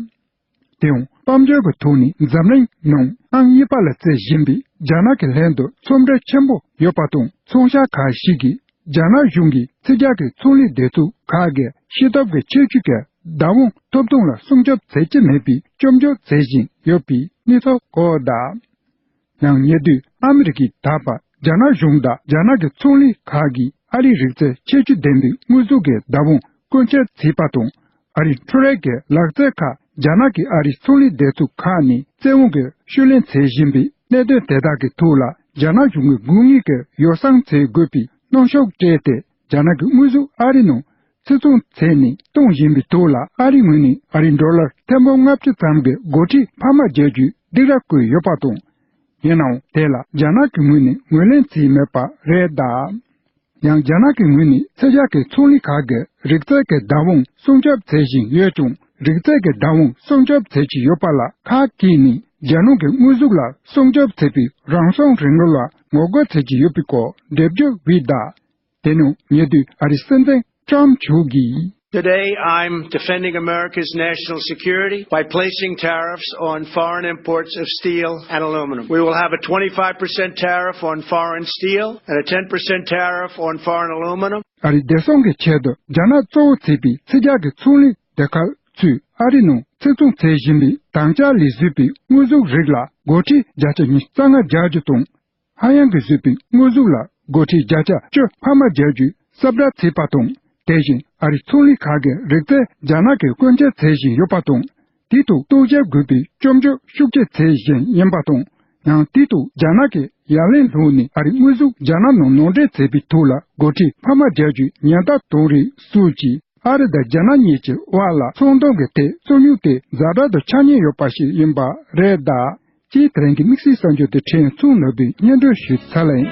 དེ་ཡང་དཔལ་འབྱོར་གྱི་ཐོག་ནས་འཛམ་གླིང་ནང་ཨང་གཉིས་པ་ལ་བརྩི་བཞིན་པའི་རྒྱ་ནག་གི་ལྷན་དུ་ཚོང་འབྲེལ་ཆེན་པོ་ཡོད་པ་དང་། ཚོང་ཤག་ཁག་ཞིག་གིས་རྒྱ་ནག་གཞུང་གིས་ཕྱི་རྒྱལ་གྱི་ཚོང་ལས་སྡེ་ཚོགས་ཁག་གི་ཤེས་ཐོབ་ཀྱི་ཁྱད་ཆོས་ཀྱི་བདག་དབང་ཐོབ་ཐང་ལ་སྲུང་སྐྱོབ་བྱེད་ཀྱི་མེད་པའི་སྐྱོན་བརྗོད་བྱེད་བཞིན་ཡོད་པའི་གནས་ཚུལ་འོས་གདའ། ཡང་ཉེ་དུས་ཨ་མི་རི་ཀས་ད་བར་རྒྱ་ནག་གཞུང་དང་རྒྱ་ནག་གི་ཚོང་ལས་ཁག་གིས་ཨ་རིའི་རིག་རྩལ་ཁྱད་ཆོས་ལྡན་པའི་དངོས་ཟོག་གི་བདག་དབང་བཀོལ་སྤྱོད་བྱས་པ་དང་། ཨ་རིའི་འཕྲུལ་རིག་གི་ལག་རྩལ་ཁག་རྒྱ་ནག་གིས་ཨ་རིའི་ཚོང་ལས་སྡེ་ཚོགས་ཁག་ནས་བཙན་དབང་གིས་ཕྱིར་ལེན་བྱེད་བཞིན་པའི་གནད་དོན་དེ་དག་གི་ཐོག་ལ་རྒྱ་ནག་གཞུང་གིས་དགོས་ངེས་ཀྱི་ཡོ་བསྲང་བྱེད་དགོས་པའི་གནོན་ཤུགས་སྤྲད་དེ། རྒྱ་ནག་གི་དངོས་ཟོག་ཨ་རི་ནང་ཕྱིར་ཚོང་བྱས་ནས་གཏོང་བཞིན་པའི་ཐོག་ལ། ཨ་རིའི་ངོས་ནས་ཨ་རིའི་ཌོ་ལར་ཐེར་འབུམ་ལྔ་བཅུ་ཙམ་གྱི་སྒོ་ཁྲལ་འཕར་མ་རྒྱག་རྒྱུའི་སྡིགས་ར་བསྐུལ་ཡོད་པ་དང་། ཡིན་ནའང་དེ་ལ་རྒྱ་ནག་གི་ངོས་ནས་ངོས་ལེན་བྱས་མེད་པ་རེད་གདའ། ཡང་རྒྱ་ནག་གི་ངོས་ནས་ཕྱི་རྒྱལ་གྱི་ཚོང་ལས་ཁག་གི་རིག་རྩལ་གྱི་བདག་དབང་སྲུང་སྐྱོབ་བྱེད་བཞིན་ཡོད་ཀྱང་། རིག་རྩལ་གྱི་བདག་དབང་སྲུང་སྐྱོབ་བྱེད་ཀྱི་ཡོད་པ་ལ་ཁག་བཀལ་ནས། རྒྱལ་ནང་གི་དངོས་ཟོག་ལ་སྲུང་སྐྱོབ་བྱེད་པའི་རང་སྲུང་རིན་ལུགས་ལ་ངོ་རྒོལ་བྱེད་ཀྱི་ཡོད་པའི་སྐོར་འགྲེལ་བརྗོད་འོས་གདའ། དེ་ནང་ཉེ་དུས་ཨ་རིའི་སྲིད་འཛིན་ཊྲམ་མཆོག་གིས། Today, I'm defending America's national security by placing tariffs on foreign imports of steel and aluminum. We will have a twenty-five percent tariff on foreign steel and a ten percent tariff on foreign aluminum. ཨ་རིའི་བདེ་སྲུང་གི་ཆེད་དུ་རྒྱ་ནག་གཙོ་བོ་བྱས་པའི་ཕྱི་རྒྱལ་གྱི་ཚོང་ལས་སྡེ་ཁག་ཚོས་ཨ་རི་ནང་ཕྱིར་ཚོང་བྱེད་བཞིན་པའི་དྭངས་ལྕགས་ལས་བཟོས་པའི་དངོས་ཟོག་རིགས་ལ་སྒོ་ཁྲལ་བརྒྱ་ཆ་ཉི་ཤུ་རྩ་ལྔ་རྒྱག་རྒྱུ་དང་། ཧ་ཡང་གིས་བཟོས་པའི་དངོས་ཟོག་ལ་སྒོ་ཁྲལ་བརྒྱ་ཆ་བཅུ་འཕར་མ་རྒྱག་རྒྱུའི་གསལ་བསྒྲགས་བྱས་པ་དང་། དེ་བཞིན་ཨ་རིའི་ཚོང་ལས་ཁག་གི་རིག་རྩལ་རྒྱ་ནག་གིས་བཀོལ་སྤྱོད་བྱེད་བཞིན་ཡོད་པ་དང་། དེའི་ཐོག་གཏུག་བཤེར་དགོས་པའི་སྐྱོན་བརྗོད་ཤུགས་ཆེ་བྱེད་བཞིན་ཡིན་པ་དང་། ཡང་དེའི་ཐོག་རྒྱ་ནག་གིས་ཡ་ལན་སློག་ནས་ཨ་རིའི་དངོས་ཟོག་རྒྱ་ནག་ནང་ནང་འདྲེན་བྱས་པའི་ཐོག་ལ་སྒོ་ཁྲལ་འཕར་མ་རྒྱག་རྒྱུའི་ཉེན་བརྡ་གཏོང་རེས་སོགས་ཀྱིས། ཨ་རི་དང་རྒྱ་ནག་གཉིས་ཀྱི་དབར་ལ་ཚོང་དོན་གྱི་ཐད་རྩོད་རྙོག་དེ་ཛ་དྲག་ཏུ་ཆགས་ཉེན་ཡོད་པ་ཞིག་ཡིན་པ་རེད་གདའ། ཅེས་དེ་རིང་གི་དམིགས་བསལ་གསར་འགྱུར་དེ་ཕྲན་ཚུགས་ནོར་བུས་སྙན་སྒྲོན་ཞུས་ཚར་ལ་ཡིན།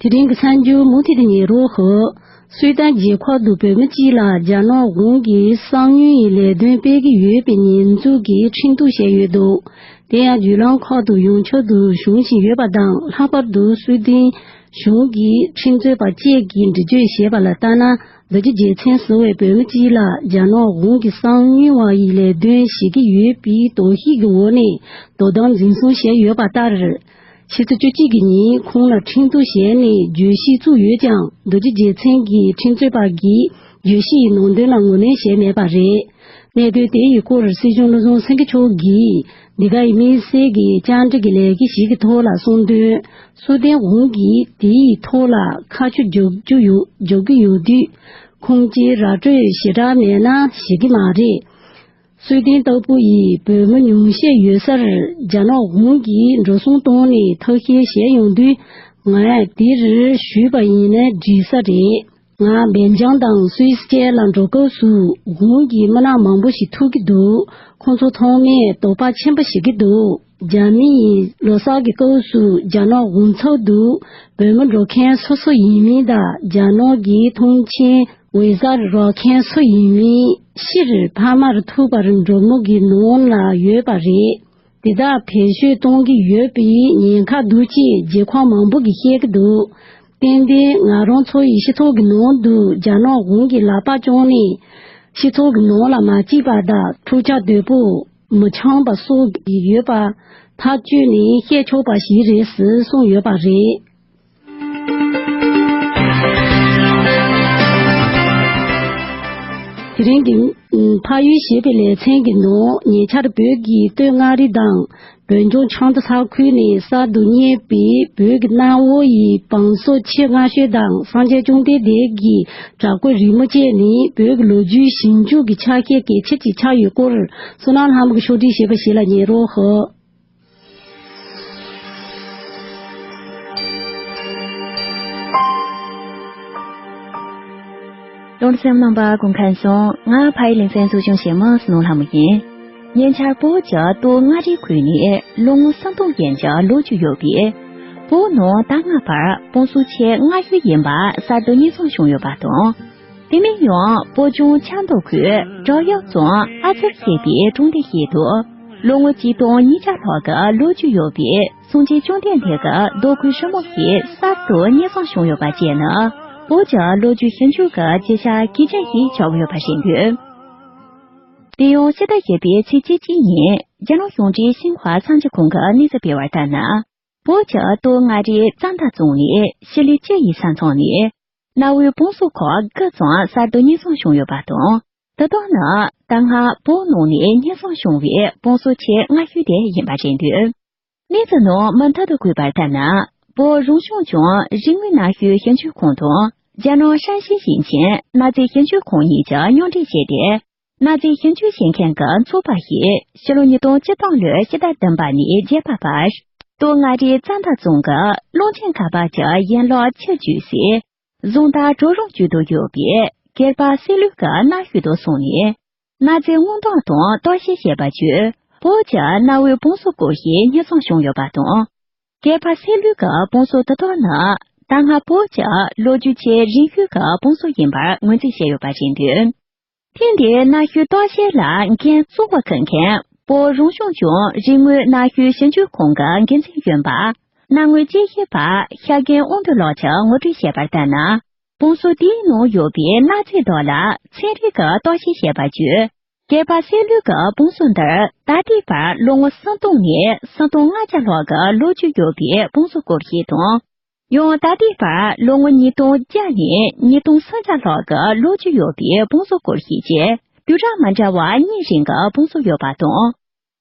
དེ་རིང་གི་གསར་འགྱུར་མུ་མཐུད་དུ་ཉན་རོགས་ཞུ། སུའེ་ཏེན་རྒྱལ་ཁབ་ཏུ་བོད་མི་གཅིག་ལ་རྒྱ་ནག་གཞུང་གིས་གསང་མྱུལ་ཡི་ལས་དོན་སྤེལ་གྱི་ཡོད་པའི་ཉེས་འཛུགས་ཀྱིས་ཁྲིམས་གཏུག་བྱས་ཡོད་འདུག་དེ་ཡང་བརྒྱུད་ལམ་ཁག་ཏུ་ཡོངས་ཁྱབ་ཏུ་བྱུང་བཞིན་ཡོད་པ་དང་། ལྷག་པར་དུ་སུའེ་ཏེན་གཞུང་གི་ཁྲིམས་རྩོད་པ་བཅས་ཀྱིས་འགྲེལ་བརྗོད་བྱས་པ་ལ་ལྟར་ན། རྡོ་རྗེ་རྒྱལ་མཚན་ཟེར་བའི་བོད་མི་གཅིག་ལ་རྒྱ་ནག་གཞུང་གིས་གསང་མྱུལ་བ་ཡི་ལས་དོན་བྱེད་ཀྱི་ཡོད་པའི་དོགས་གཞི་གི་འོག་ནས་དོ་དམ་འཛིན་བཟུང་བྱས་ཡོད་པ་ལྟར། ཕྱི་ཚེས་བཅུ་གཅིག་གི་ཉིན་ཁོང་ལ་ཁྲིམས་གཏུག་བྱས་ནས་བརྗོད་གཞི་བཙུགས་ཡོད་ཀྱང་། རྡོ་རྗེ་རྒྱལ་མཚན་གྱི་ཁྲིམས་རྩོད་པ་གིས་བརྗོད་གཞི་ཡི་ནང་དོན་ལ་ངོས་ལེན་བྱས་མེད་པ་རེད། གནད་དོན་དེ་ཡི་སྐོར་སྲིད་སྐྱོང་བློ་བཟང་སེང་གེ་མཆོག་གིས་འདི་ག་ཡི་དམིགས་བསལ་གྱི་བཅར་འདྲི་གི་ལས་ཀ་ཞིག་གི་ཐོག་ལ་གསུངས་དོན། སུའེ་ཏེན་གཞུང་གིས་དེའི་ཐོག་ལ་ཁ་ཕྱོགས་འཇོག་རྒྱུ་ཡོད་འཇོག་གི་ཡོད་དུས། ཁོང་གིས་ར་སྤྲོད་ཞེ་དྲག་མེད་ན་བྱེད་ཀྱི་མ་རེད། སུའེ་ཏེན་ལྟ་བུ་ཡི་བོད་མི་ཉུང་ཤས་ཡོད་སར་རྒྱ་ནག་གཞུང་གིས་འགྲོ་སོང་བཏང་ནས་ཐབས་ཤེས་བྱས་ཡོང་དུས། ང་དེར་ཞུས་པ་ཡིན་ན་འགྲིག་ས་རེད། ང་སྦེལ་ཇམ་དང་སུད་སི་བཅས་ལ་འགྲོ་སྐབས་སུ་གཞུང་གི་མི་སྣ་མང་པོ་ཞིག་ཐུག་གི་འདུག་ཁོང་ཚོ་ཚང་མས་དོགས་པ་ཆེན་པོ་བྱེད་ཀྱི་འདུག་རྒྱ་མིའི་ལོ་གསར་གྱི་སྐབས་སུ་རྒྱ་ནག་གཞུང་ཚབ་ཏུ་བོད་མི་འགྲོ་མཁན་སོ་སོ་ཡིན་མིན་དང་། རྒྱ་ནག་གི་ཐོངས་མཆན་འོས་གསར་རག་མཁན་སུ་ཡིན་མིན་ཕྱིར་ཕ་མར་ཐུག་པར་འགྲོ་མི་གི་ནང་ལ་ཡོད་པ་རེད། དེ་དག་བེད་སྤྱོད་གཏོང་གི་ཡོད་པའི་ཉེན་ཁ་འདུག་ཅེས་རྒྱལ་ཁབ་མང་པོ་གིས་བཤད་ཀྱི་འདུག་ཏན་ཏན་ང་རང་ཚོ་ཡི་སྤྱི་ཚོགས་ཀྱི་ནང་དུ་རྒྱ་ནག་གཞུང་གི་ལག་པ་བརྐྱངས་ནས་སྤྱི་ཚོགས་ཀྱི་ནང་ལ་མ་སྐྱིད་པ་དང་འཁྲུག་ཆ་དོད་པོ་མི་འཆང་པ་སོགས་ཀྱི་ཡོད་པ་ཐག་གཅོད་ནས་བཤད་ཆོག་པ་ཞིག་རེད་ཟེར་གསུངས་ཡོད་པ་རེད། དེ་རིང་གི་ཕ་ཡུལ་ཞེས་པའི་ལེ་ཚན་གྱི་ནང་ཉེ་ཆར་བོད་ཀྱི་སྟོད་མངའ་རིས་དང་ བོད་ལྗོངས་ཆབ་མདོ་ས་ཁུལ་ནས་གསར་དུ་རྙེད་པའི་བོད་ཀྱི་གནའ་བོ་ཡི་བང་སོ་ཆེས་སྔ་ཤོས་དང་སངས་རྒྱས་བཅོམ་ལྡན་འདས་ཀྱི་བྲག་བརྐོས་རི་མོ་བཅས་ནི་བོད་ཀྱི་ལོ་རྒྱུས་ཞིབ་འཇུག་གི་ཆ་ཤས་གལ་ཆེ་ཅིག་ཆགས་ཡོད་སྐོར། བསོད་ནམས་ལྷ་མོ་གིས་ཕྱོགས་སྒྲིག་བྱས་པ་ཞིག་ལ་ཉན་རོགས་ཞུ། རླུང་སེམས་རྣམ་པ་སྐུ་ཁམས་བཟང་། ང་ཕ་ཡི་ལེ་ཚན་གཙོ་སྐྱོང་བྱེད་མི་བསོད་ནམས་ལྷ་མོ་ཡིན། ཉེ་ཆར་བོད་ཀྱི་སྟོད་མངའ་རིས་ཁུལ་ནས་ལོ་ངོ་སུམ་སྟོང་ཡན་གྱི་ལོ་རྒྱུས་ཡོད་པའི་བོད་ནང་ད་སྔ་བར་བང་སོ་ཆེས་སྔ་ཤོས་ཡིན་པ་གསར་དུ་རྙེད་སོང་བྱུང་ཡོད་པ་དང་། དེ་མིན་ཡང་བོད་ལྗོངས་ཆབ་མདོ་ཁུལ་བྲག་གཡབ་རྫོང་ཨ་ཙར་ཞེས་པའི་གྲོང་སྡེ་ཞིག་ཏུ་ལོ་ངོ་གཅིག་སྟོང་ཉིས་བརྒྱ་ལྷག་གི་ལོ་རྒྱུས་ཡོད་པའི་སངས་རྒྱས་བཅོམ་ལྡན་འདས་ཀྱི་རྡོ་བརྐོས་རི་མོ་ཞིག་གསར་དུ་རྙེད་སོང་བྱུང་ཡོད་པ་བཅས་ནི་བོད་ཀྱི་ལོ་རྒྱུས་ཞིབ་འཇུག་གི་བརྗོད་བྱ་གལ་ཆེན་ཞིག་ཆགས་ཡོད་པ་རེད་འདུག་དེ་ཡང་ཕྱི་ཟླ་བཞི་པའི་ཚེས་བཅུ་གཅིག་ཉིན་རྒྱ་ནག་གཞུང་འབྲེལ་ཤིན་ཧྭ་གསར་འགྱུར་ཁང་གིས་གནས་ཚུལ་སྤེལ་བར་ལྟར་ན། བོད་ཀྱི་སྟོད་མངའ་རིས་རྩ་མདའ་རྫོང་ནས་ཞི་ལི་ཅི་ཡི་ས་མཚམས་ནས་གནའ་བོའི་བང་སོ་ཁག་དགུ་ཙམ་གསར་དུ་རྙེད་སོང་བྱུང་ཡོད་པ་དང་། དེ་དག་ནི་ད་སྔ་བོད་ནང་ནས་རྙེད་སོང་བྱུང་བའི་བང་སོ་ཆེས་སྔ་ཤོས་དེ་ཡིན་པ་རེད་འདུག་གནས་ཚུལ་ནང་མུ་མཐུད་དུ་བཀོད་པར་ལྟར་ན། བོད་རང་སྐྱོང་ལྗོངས་རིག་དངོས་གནའ་ཤུལ་ཞིབ་འཇུག་ཁང་དང་རྒྱ་ནག་ཧྲན་ཞི་ཞིང་ཆེན་གནའ་རྫས་ཞིབ་འཇུག་ཁང་གཉིས་ཀྱིས་མཉམ་འབྲེལ་བྱས་ཏེ། གནའ་རྫས་ཞིབ་འཇུག་བྱེད་མཁན་གྱི་ཚོགས་པ་ཞིག་ཕྱི་ལོ་ཉིས་སྟོང་བཅུ་ཐམ་ལོའི་ཕྱི་ཟླ་བདུན་པ་ནས་བརྒྱད་པ་བར་སྟོད་མངའ་རིས་རྩ་མདའ་རྫོང་གི་ཀློང་ཆེན་ཁ་པར་གྱི་ཡན་ལག་ཆུ་བརྒྱུད་སའི་གཟུངས་ཐར་གྲོག་རོང་བརྒྱུད་དུ་ཡོད་པའི་སྒེར་པ་སེ་ལུའི་གི་གནའ་ཤུལ་དུ་སོང་ནས། གནའ་རྫས་སྔོག་འདོན་དང་བརྟག་དཔྱད་བྱས་པ་བརྒྱུད་བོད་ཀྱི་གནའ་བོའི་བང་སོ་སྐོར་ཞིག་རྙེད་སོང་བྱུང་ཡོད་པ་དང་། སྒེར་པ་སེ་ལུའི་གི་བང་སོ་དེ་དག་ནི་ད་སྔ་བོད་ཀྱི་ལོ་རྒྱུས་ཆེས་རིང་ཤོས་ཀྱི་བང་སོ་ཡིན་པར་ངོས་འཛིན་བྱས་ཡོད་པ་རེད་འདུག་ཐེངས་འདིའི་གནའ་ཤུལ་བརྟག་དཔྱད་ལ་འགན་གཙོ་བོ་འཁུར་མཁན་བོད་རང་སྐྱོང་ལྗོངས་རིག་དངོས་གནའ་ཤུལ་ཞིབ་འཇུག་ཁང་གི་འགན་འཛིན་གཞོན་པ་གནའ་དངོས་དཔྱད་ཞིབ་པ་ཤཱཀྱའི་དབང་འདུས་ལགས་ཀྱིས་ངོ་སྤྲོད་བྱས་པར་ལྟར་ན། བང་སོ་དེའི་ནང་ཡོད་པའི་གནའ་རྫས་དག་ལ་ཚན་རིག་གི་བརྟག་དཔྱད་བྱས་པ་བརྒྱུད། སྒེར་པ་སེ་ལུའི་གི་བང་སོ་འདིར་ད་ལྟའི་བར་ལོ་ངོ་སུམ་སྟོང་ནས་སུམ་སྟོང་ལྔ་བརྒྱ་ལྷག་གི་ལོ་རྒྱུས་ཡོད་པའི་བང་སོ་སྐོར་ཞིག་དང་། ཡང་ད་ལྟའི་བར་ལོ་ངོ་ཉིས་སྟོང་བརྒྱ་ནས་ཉིས་སྟོང་སུམ་བརྒྱ་ལྷག་གི་ལོ་རྒྱུས་ཡོད་པའི་བང་སོ་སྐོར་ཞིག་བཅས་དུས་རབས་མི་འདྲ་བ་གཉིས་རིང་གི་བང་སོ་ཡོད་པ་དང་།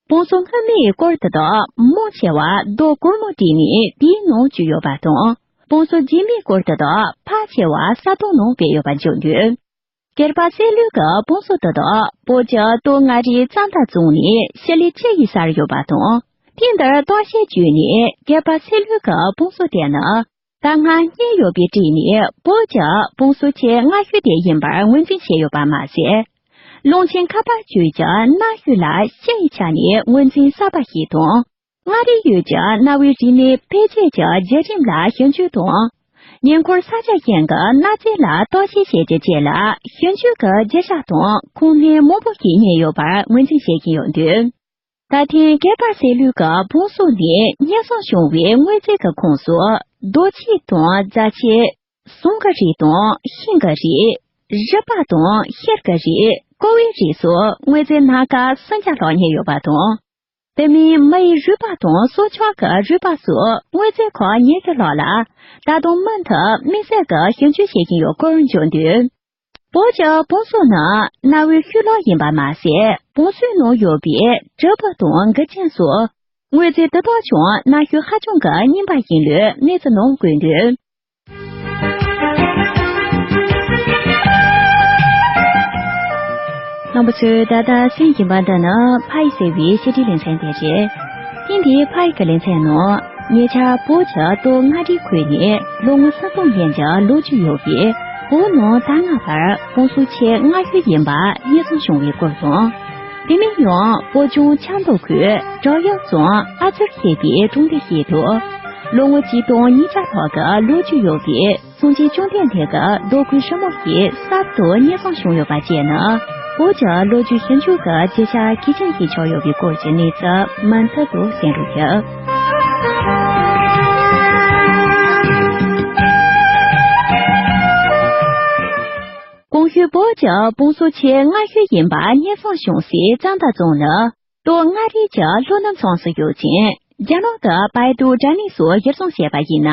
བང་སོ་སྔ་མའི་སྐོར་དེ་དག་མང་ཆེ་བ་རྡོ་གུར་མོ་བྲིས་ནས་དེའི་ནང་བཅུག་ཡོད་པ་དང་། བང་སོ་རྗེས་མའི་སྐོར་དེ་དག་ཕལ་ཆེ་བ་ས་དོང་ནང་སྦས་ཡོད་པ་འཇོག་འདུག་སྒེར་པ་སེ་ལུའི་གི་བང་སོ་དེ་དག་བོད་ཀྱི་སྟོད་མངའ་རིས་རྩ་མདའ་རྫོང་ནས་ཞི་ལི་ཅི་ཡི་སར་ཡོད་པ་དང་། དེ་འདིར་བརྟག་དཔྱད་བྱས་ནས་སྒེར་པ་སེ་ལུའི་གི་བང་སོ་དེ་ནི་ད་སྔ་རྙེད་ཡོད་པའི་གྲས་ནས་བོད་ཀྱི་བང་སོ་ཆེས་སྔ་ཤོས་དེ་ཡིན་པར་ངོས་འཛིན་བྱས་ཡོད་པ་མ་ཟད། ཀློང་ཆེན་ཁ་པར་བརྒྱུད་ཀྱི་གནའ་ཤུལ་ལ་ཤུལ་ཡི་ཆ་ནས་ངོས་འཛིན་གསར་པ་ཞིག་དང་། མངའ་རིས་ཡུལ་གྱི་གནའ་བོའི་རིག་གནས་འཕེལ་རྒྱས་ཀྱི་བརྒྱུད་རིམ་ལ་ཞིབ་འཇུག་དང་། ཉེ་འཁོར་ས་ཆ་གཞན་གྱི་གནའ་རྫས་ལ་བརྟག་དཔྱད་བྱེད་རྒྱུ་བཅས་ལ་ཞིབ་འཇུག་གི་རྒྱུ་ཆ་དང་ཁུངས་སྣེ་མང་པོ་ཞིག་རྙེད་ཡོད་པར་ངོས་འཛིན་བྱེད་ཀྱིན་ཡོད་འདུག་ད་ཐེངས་སྒེར་པ་སེ་ལུའི་གི་བང་སོ་ནས་རྙེད་སོང་བྱུང་བའི་དངོས་རྫས་ཀྱི་ཁོངས་སུ་རྡོ་ཆས་དང་རྫ་ཆས། ཟངས་ཀྱི་རིགས་དང་ཤིང་གི་རིགས། རུས་པ་དང་གཤེར་གྱི་རིགས། ཀོ་བའི་རིགས་སོགས་དངོས་རྫས་སྣ་ཁ་སུམ་བརྒྱ་ལྷག་རྙེད་ཡོད་པ་དང་། དེ་མིན་མི་ཡི་རུས་པ་དང་སྲོག་ཆགས་ཀྱི་རུས་པ་སོགས་དངོས་རྫས་ཁག་ཉི་ཤུ་ལྷག་ལ་ད་དུང་མུ་མཐུད་དམིགས་བསལ་གྱི་ཞིབ་འཇུག་བྱེད་བཞིན་ཡོད་སྐོར་བརྗོད་འདུག་བོད་ཀྱི་བང་སོ་ནི་གནའ་བོའི་ཤུལ་ལུང་ཡིན་པ་མ་ཟད། བང་སོའི་ནང་ཡོད་པའི་གྲུ་བུ་དང་མགུལ་ཆིངས་སོགས་དངོས་རྫས་དེ་དག་ཀྱང་གནའ་ཤུལ་ཧ་ཅང་གི་རྙིང་པ་ཡིན་ལུགས་གནས་ཚུལ་ནང་བཀོད་འདུག་རྣམ་པ་ཚོས་ད་ལྟ་གསན་བཞིན་པ་འདི་ནི་ཕ་ཡི་ཟེར་བའི་བཤད་ཁྲིད་ལེ་ཚན་དེ་རེད། ཐེངས་འདིའི་ཕ་ཡི་གི་ལེ་ཚན་ནང་ཉེ་ཆར་བོད་ཀྱི་སྟོད་མངའ་རིས་ཁུལ་ནས་ལོ་ངོ་སུམ་སྟོང་ཡན་གྱི་ལོ་རྒྱུས་ཡོད་པའི་བོད་ནང་ད་སྔ་བར་བང་སོ་ཆེས་སྔ་ཤོས་ཡིན་པ་རྙེད་སོང་བྱུང་བའི་སྐོར་དང་། དེ་མིན་ཡང་བོད་ལྗོངས་ཆབ་མདོ་ཁུལ་བྲག་གཡབ་རྫོང་ཨ་ཙར་ཞེས་པའི་གྲོང་སྡེ་ཞིག་ཏུ་ལོ་ངོ་གཅིག་སྟོང་ཉིས་བརྒྱ་ལྷག་གི་ལོ་རྒྱུས་ཡོད་པའི་སངས་རྒྱས་བཅོམ་ལྡན་འདས་ཀྱི་རྡོ་བརྐོས་རི་མོ་ཞིག་གསར་དུ་རྙེད་སོང་བྱུང་ཡོད་པ་བཅས་ནི་བོད་ཀྱི་ལོ་རྒྱུས་ཞིབ་འཇུག་གི་བརྗོད་བྱ་གལ་ཆེན་ཞིག་ཆགས་ཡོད་པའི་སྐོར་གྱི་གནས་ཚུལ་མུ་མཐུད་དུ་གསན་རོགས་ཞུ། གོང་ཞུས་བོད་ཀྱི་བང་སོ་ཆེས་སྔ་ཤོས་ཡིན་པ་རྙེད་སོང་བྱུང་སའི་རྩ་མདའ་རྫོང་ནི་སྟོད་མངའ་རིས་ཀྱི་ལྷོ་ནུབ་མཚམས་སུ་ཡོད་ཅིང་། རྒྱ་ནག་གི་པའེ་ཏུའུ་དྲ་གནས་སུ་གཞིར་བཟུང་བྱས་པ་ཡིན་ན།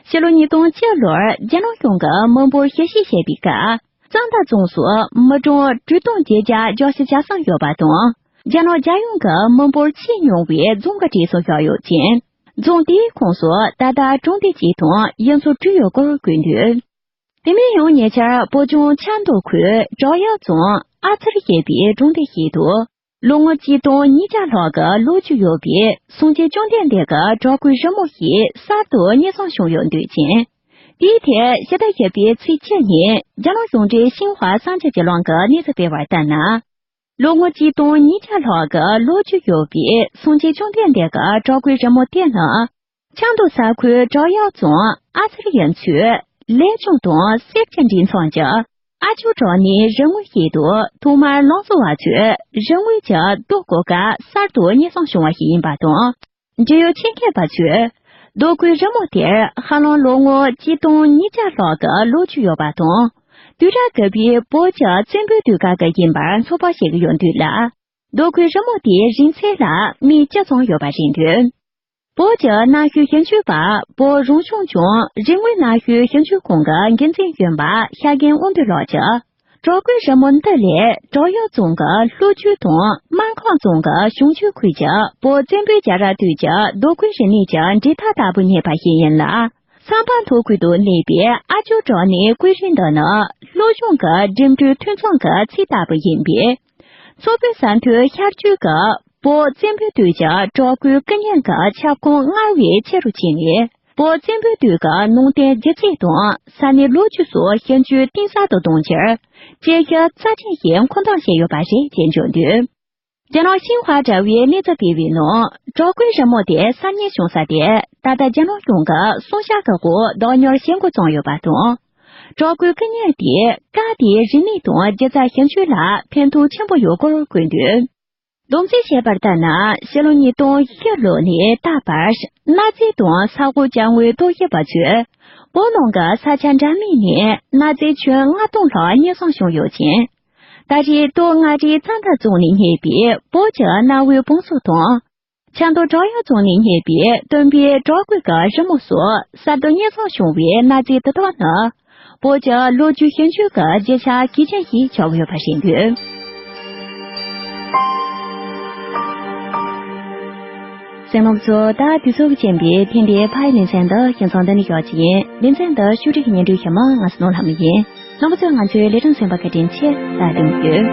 ཕྱི་ལོ་ཉིས་སྟོང་བཅུ་ལོར་རྒྱ་ནག་གཞུང་གིས་མི་འབོར་ཞིབ་བཤེར་བྱས་པའི་སྐབས། རྩ་མདའ་རྫོང་སུ་མི་གྲངས་དྲུག་སྟོང་བརྒྱད་བརྒྱ་བརྒྱད་ཅུ་གྱ་གསུམ་ཡོད་པ་དང་། རྒྱ་ནག་རྒྱལ་ཡོངས་ཀྱི་མི་འབོར་ཆེས་ཉུང་བའི་རྫོང་གི་གྲས་སུ་བཞག་ཡོད་ཅིང་། རྫོང་དེའི་ཁོངས་སུ་ད་ལྟ་གྲོང་སྡེ་གཅིག་དང་ཡུལ་ཚོ་དྲུག་ཡོད་སྐོར་བཀོད་འདུག་དེ་མིན་ཡང་ཉེ་ཆར་བོད་ལྗོངས་ཆབ་མདོ་ཁུལ་བྲག་གཡབ་རྫོང་ཨ་ཚེར་ཞེས་པའི་གྲོང་སྡེ་ཞིག་ཏུ། ལོ་ངོ་གཅིག་སྟོང་ཉིས་བརྒྱ་ལྷག་གི་ལོ་རྒྱུས་ཡོད་པའི་སངས་རྒྱས་བཅོམ་ལྡན་འདས་ཀྱི་བྲག་བརྐོས་རི་མོ་ཞིག་གསར་དུ་རྙེད་སོང་བྱུང་ཡོད་འདུག་ཅིང་། དེའི་ཐད་ཕྱི་ཟླ་བཞི་པའི་ཚེས་བཅུ་ཉིན་རྒྱ་ནག་གཞུང་འབྲེལ་ཤིན་ཧྭ་གསར་འགྱུར་བརྒྱུད་ལམ་གྱིས་གནས་ཚུལ་སྤེལ་བར་ལྟར་ན། ལོ་ངོ་གཅིག་སྟོང་ཉིས་བརྒྱ་ལྷག་གི་ལོ་རྒྱུས་ཡོད་པའི་སངས་རྒྱས་བཅོམ་ལྡན་འདས་ཀྱི་བྲག་བརྐོས་རི་མོ་དེ་ནི། ཆབ་མདོ་ས་ཁུལ་བྲག་གཡབ་རྫོང་ཨ་ཚེར་གཡུ་མཚོའི་ལས་ལྗོངས་དང་གསེར་གྱི་མགྲིན་ཚང་གི་ཨ་ཇོ་བྲག་ནས་རི་ངོས་ཤིག་ཏུ་ཐོག་མར་ལམ་བཟོ་བ་ཚོས་རི་ངོས་ཀྱི་རྡོ་བརྐོ་སྐབས་གསར་དུ་རྙེད་སོང་བྱུང་བ་ཞིག་ཡིན་པ་དང་། འབྲེལ་ཡོད་ཆེད་མཁས་པ་ཚོས་རྡོ་བརྐོས་རི་མོ་དེར་ཧ་ལམ་ལོ་ངོ་གཅིག་སྟོང་ཉིས་བརྒྱ་ལྷག་གི་ལོ་རྒྱུས་ཡོད་པ་དང་། དུས་རབས་བརྒྱད་པའི་བོད་ཀྱི་བཙན་པོའི་དུས་སྐབས་ཀྱི་ཡིན་པར་ཚོད་དཔག་བྱེད་ཀྱི་ཡོད་འདུག་ལ། རྡོ་བརྐོས་རི་མོ་དེའི་རིང་ཚད་ལ་མིག་བཅུ་ཙམ་ཡོད་པ་རེད་འདུག་བོད་ཀྱི་གནའ་ཤུལ་ཞིབ་འཇུག་པ་བོད་རང་སྐྱོང་ལྗོངས་རིག་དངོས་གནའ་ཤུལ་ཞིབ་འཇུག་ཁང་གི་འགན་འཛིན་གཞོན་པ་ཤཱཀྱའི་དབང་འདུས་ལགས་ཀྱིས། བྲག་བརྐོས་རི་མོ་འདི་ལས་བྲག་གཡབ་རྫོང་གི་ལྷོ་རྒྱུད་དང་སྨར་ཁམས་རྫོང་གི་བྱང་རྒྱུད་ཁུལ་གྱི་བོད་བཙན་པོའི་རྒྱལ་རབས་དུས་ཀྱི་རྡོ་བརྐོས་རིག་གནས་ཀྱི་འབྲེལ་ཐག་ལྟ་བུ་རྙེད་པ་ཞིག་ཡིན་ལ། ས་པཎ་མཐོ་ཁུལ་དུ་གནས་པའི་ཨ་ཇོ་བྲག་ནས་བརྐོས་རིས་འདི་ནི་ལྷོ་གཞུང་གི་འགྲིམ་འགྲུལ་མཐུན་ཚོགས་ཀྱི་ཚིག་ལྟ་བུ་ཡིན་པས། མཚོ་བོད་ས་མཐོའི་ཤར་རྒྱུད་ཀྱི་བོད་བཙན་པོའི་དུས་ཀྱི་བྲག་བརྐོས་སྐུ་བརྙན་གྱི་ཁྱབ་ཁོངས་སྔར་བས་ཆེ་རུ་ཕྱིན་ནས། བོད་བཙན་པོའི་དུས་ཀྱི་ནང་བསྟན་སྒྱུ་རྩལ་དང་ས་གནས་ལོ་རྒྱུས་སོགས་ཞིབ་འཇུག་གཏིང་ཟབ་ཏུ་གཏོང་ཕྱིར། དཔྱད་ཞིབ་རྩ་ཆེན་ཞིག་མཁོ་འདོན་བྱས་ཡོད་པ་རེད་ཅེས་བརྗོད་འདུག་རྒྱ་ནག་ཤིན་ཧྭ་དྲ་བའི་གནས་ཚུལ་སྤེལ་བའི་ནང་། བྲག་བརྐོས་རི་མོ་དེ་གསར་རྙེད་བྱུང་ས་དེ་ད་ལྟ་རྒྱ་ནག་གཞུང་གི་སྲུང་བྱ་གི་འོག་བདག་ཉར་བྱེད་འགོ་བརྩམས་ཡོད་པ་དང་། བྲག་བརྐོས་སྐུ་བརྙན་དེས་སྐབས་དེའི་རིག་གནས་དང་སྒྱུ་རྩལ་ཞིབ་འཇུག་ལ་ཕན་ཐོགས་ཆེན་པོ་ཡོད་སྐོར་བཀོད་འདུག་བསྡོམས་རྩིས་བྱས་པར་ལྟར་ན། ཕྱི་ལོ་ཉིས་སྟོང་བཞི་ལོ་ནས་ད་བར་གནའ་རྫས་དང་ས་འོག་ཅ་དངོས་རྟོག་ཞིབ་པ་ཚོས་བོད་ནང་གི་ས་ཆ་འདྲ་མིན་ནས་གནའ་རྫས་ཁྱོན་ལྔ་སྟོང་ལྷག་རྙེད་སོང་བྱུང་ཡོད་ཅིང་། ད་རེས་སྟོད་མངའ་རིས་རྩ་མདའ་རྫོང་ནས་རྙེད་པའི་བོད་ཀྱི་གནའ་བོའི་བང་སོ་དང་། ཆབ་མདོ་བྲག་གཡབ་རྫོང་ནས་རྙེད་པའི་སྟོན་པའི་བྲག་བརྐོས་ཀྱི་རི་མོ་སོགས་གསར་དུ་རྙེད་སོང་བྱུང་བའི་གནའ་རྫས་དེ་དག་ནི། བོད་ཀྱི་ལོ་རྒྱུས་ཞིབ་འཇུག་གི་རྒྱུ་ཆ་གལ་ཆེན་ཞིག་ཆགས་ཡོད་པ་རེད་འདུག་གསན་མཁན་ཚོ། ད་དུས་ཚོད་ཀྱིས་རྐྱེན་པས་ཐེངས་འདིའི་ཕ་ཡི་ལེ་ཚན་འདི་ཁྱིམ་ཚང་འདི་ནས་ཞོགས་ཀྱི་ཡིན། ལེ་ཚན་འདི་ཤོག་དྲིལ་གྱི་སྙན་སྒྲོན་ཞུ་མི་ང་སྣོ་ལྷ་མོ་ཡིན། རྣམ་པ་ཚོས་ང་ཚོའི་ལས་རིམ་གསན་པར་བཀའ་དྲིན་ཆེ། ད་དུང་ཡོད།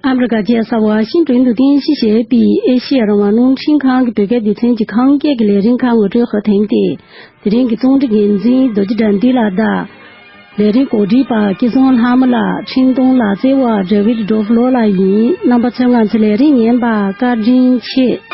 ཨ་མི་རི་ཀ་རྒྱལ་ས་ཝ་ཤིང་ཏོན་དུ་རྟེན་གཞི་བྱས་པའི་ཨེ་ཤེ་ཡ་རང་དབང་རླུང་འཕྲིན་ཁང་གི་བོད་སྐད་སྡེ་ཚན་གྱི་ཁམས་སྐད་ཀྱི་ལས་རིམ་ཁག་ངོ་སྤྲོད་ཁག་ཐེངས་ཏེ། དེ་རིང་གི་རྩོམ་སྒྲིག་འགན་འཛིན་རྡོ་རྗེ་དགྲ་འདུལ་ལགས་དང་། ལས་རིམ་གོ་སྒྲིག་པ་སྐལ་བཟང་ལྷ་མོ་ལགས། འཕྲིན་གཏོང་ལག་རྩལ་བ་ཌེ་ཝིད་ཌོ་ཕ་ལོ་ལགས་ཡིན། རྣམ་པ་ཚོས་ང་ཚོའི་ལས་རིམ་ཉན་པར་བཀའ་དྲིན་ཆེ།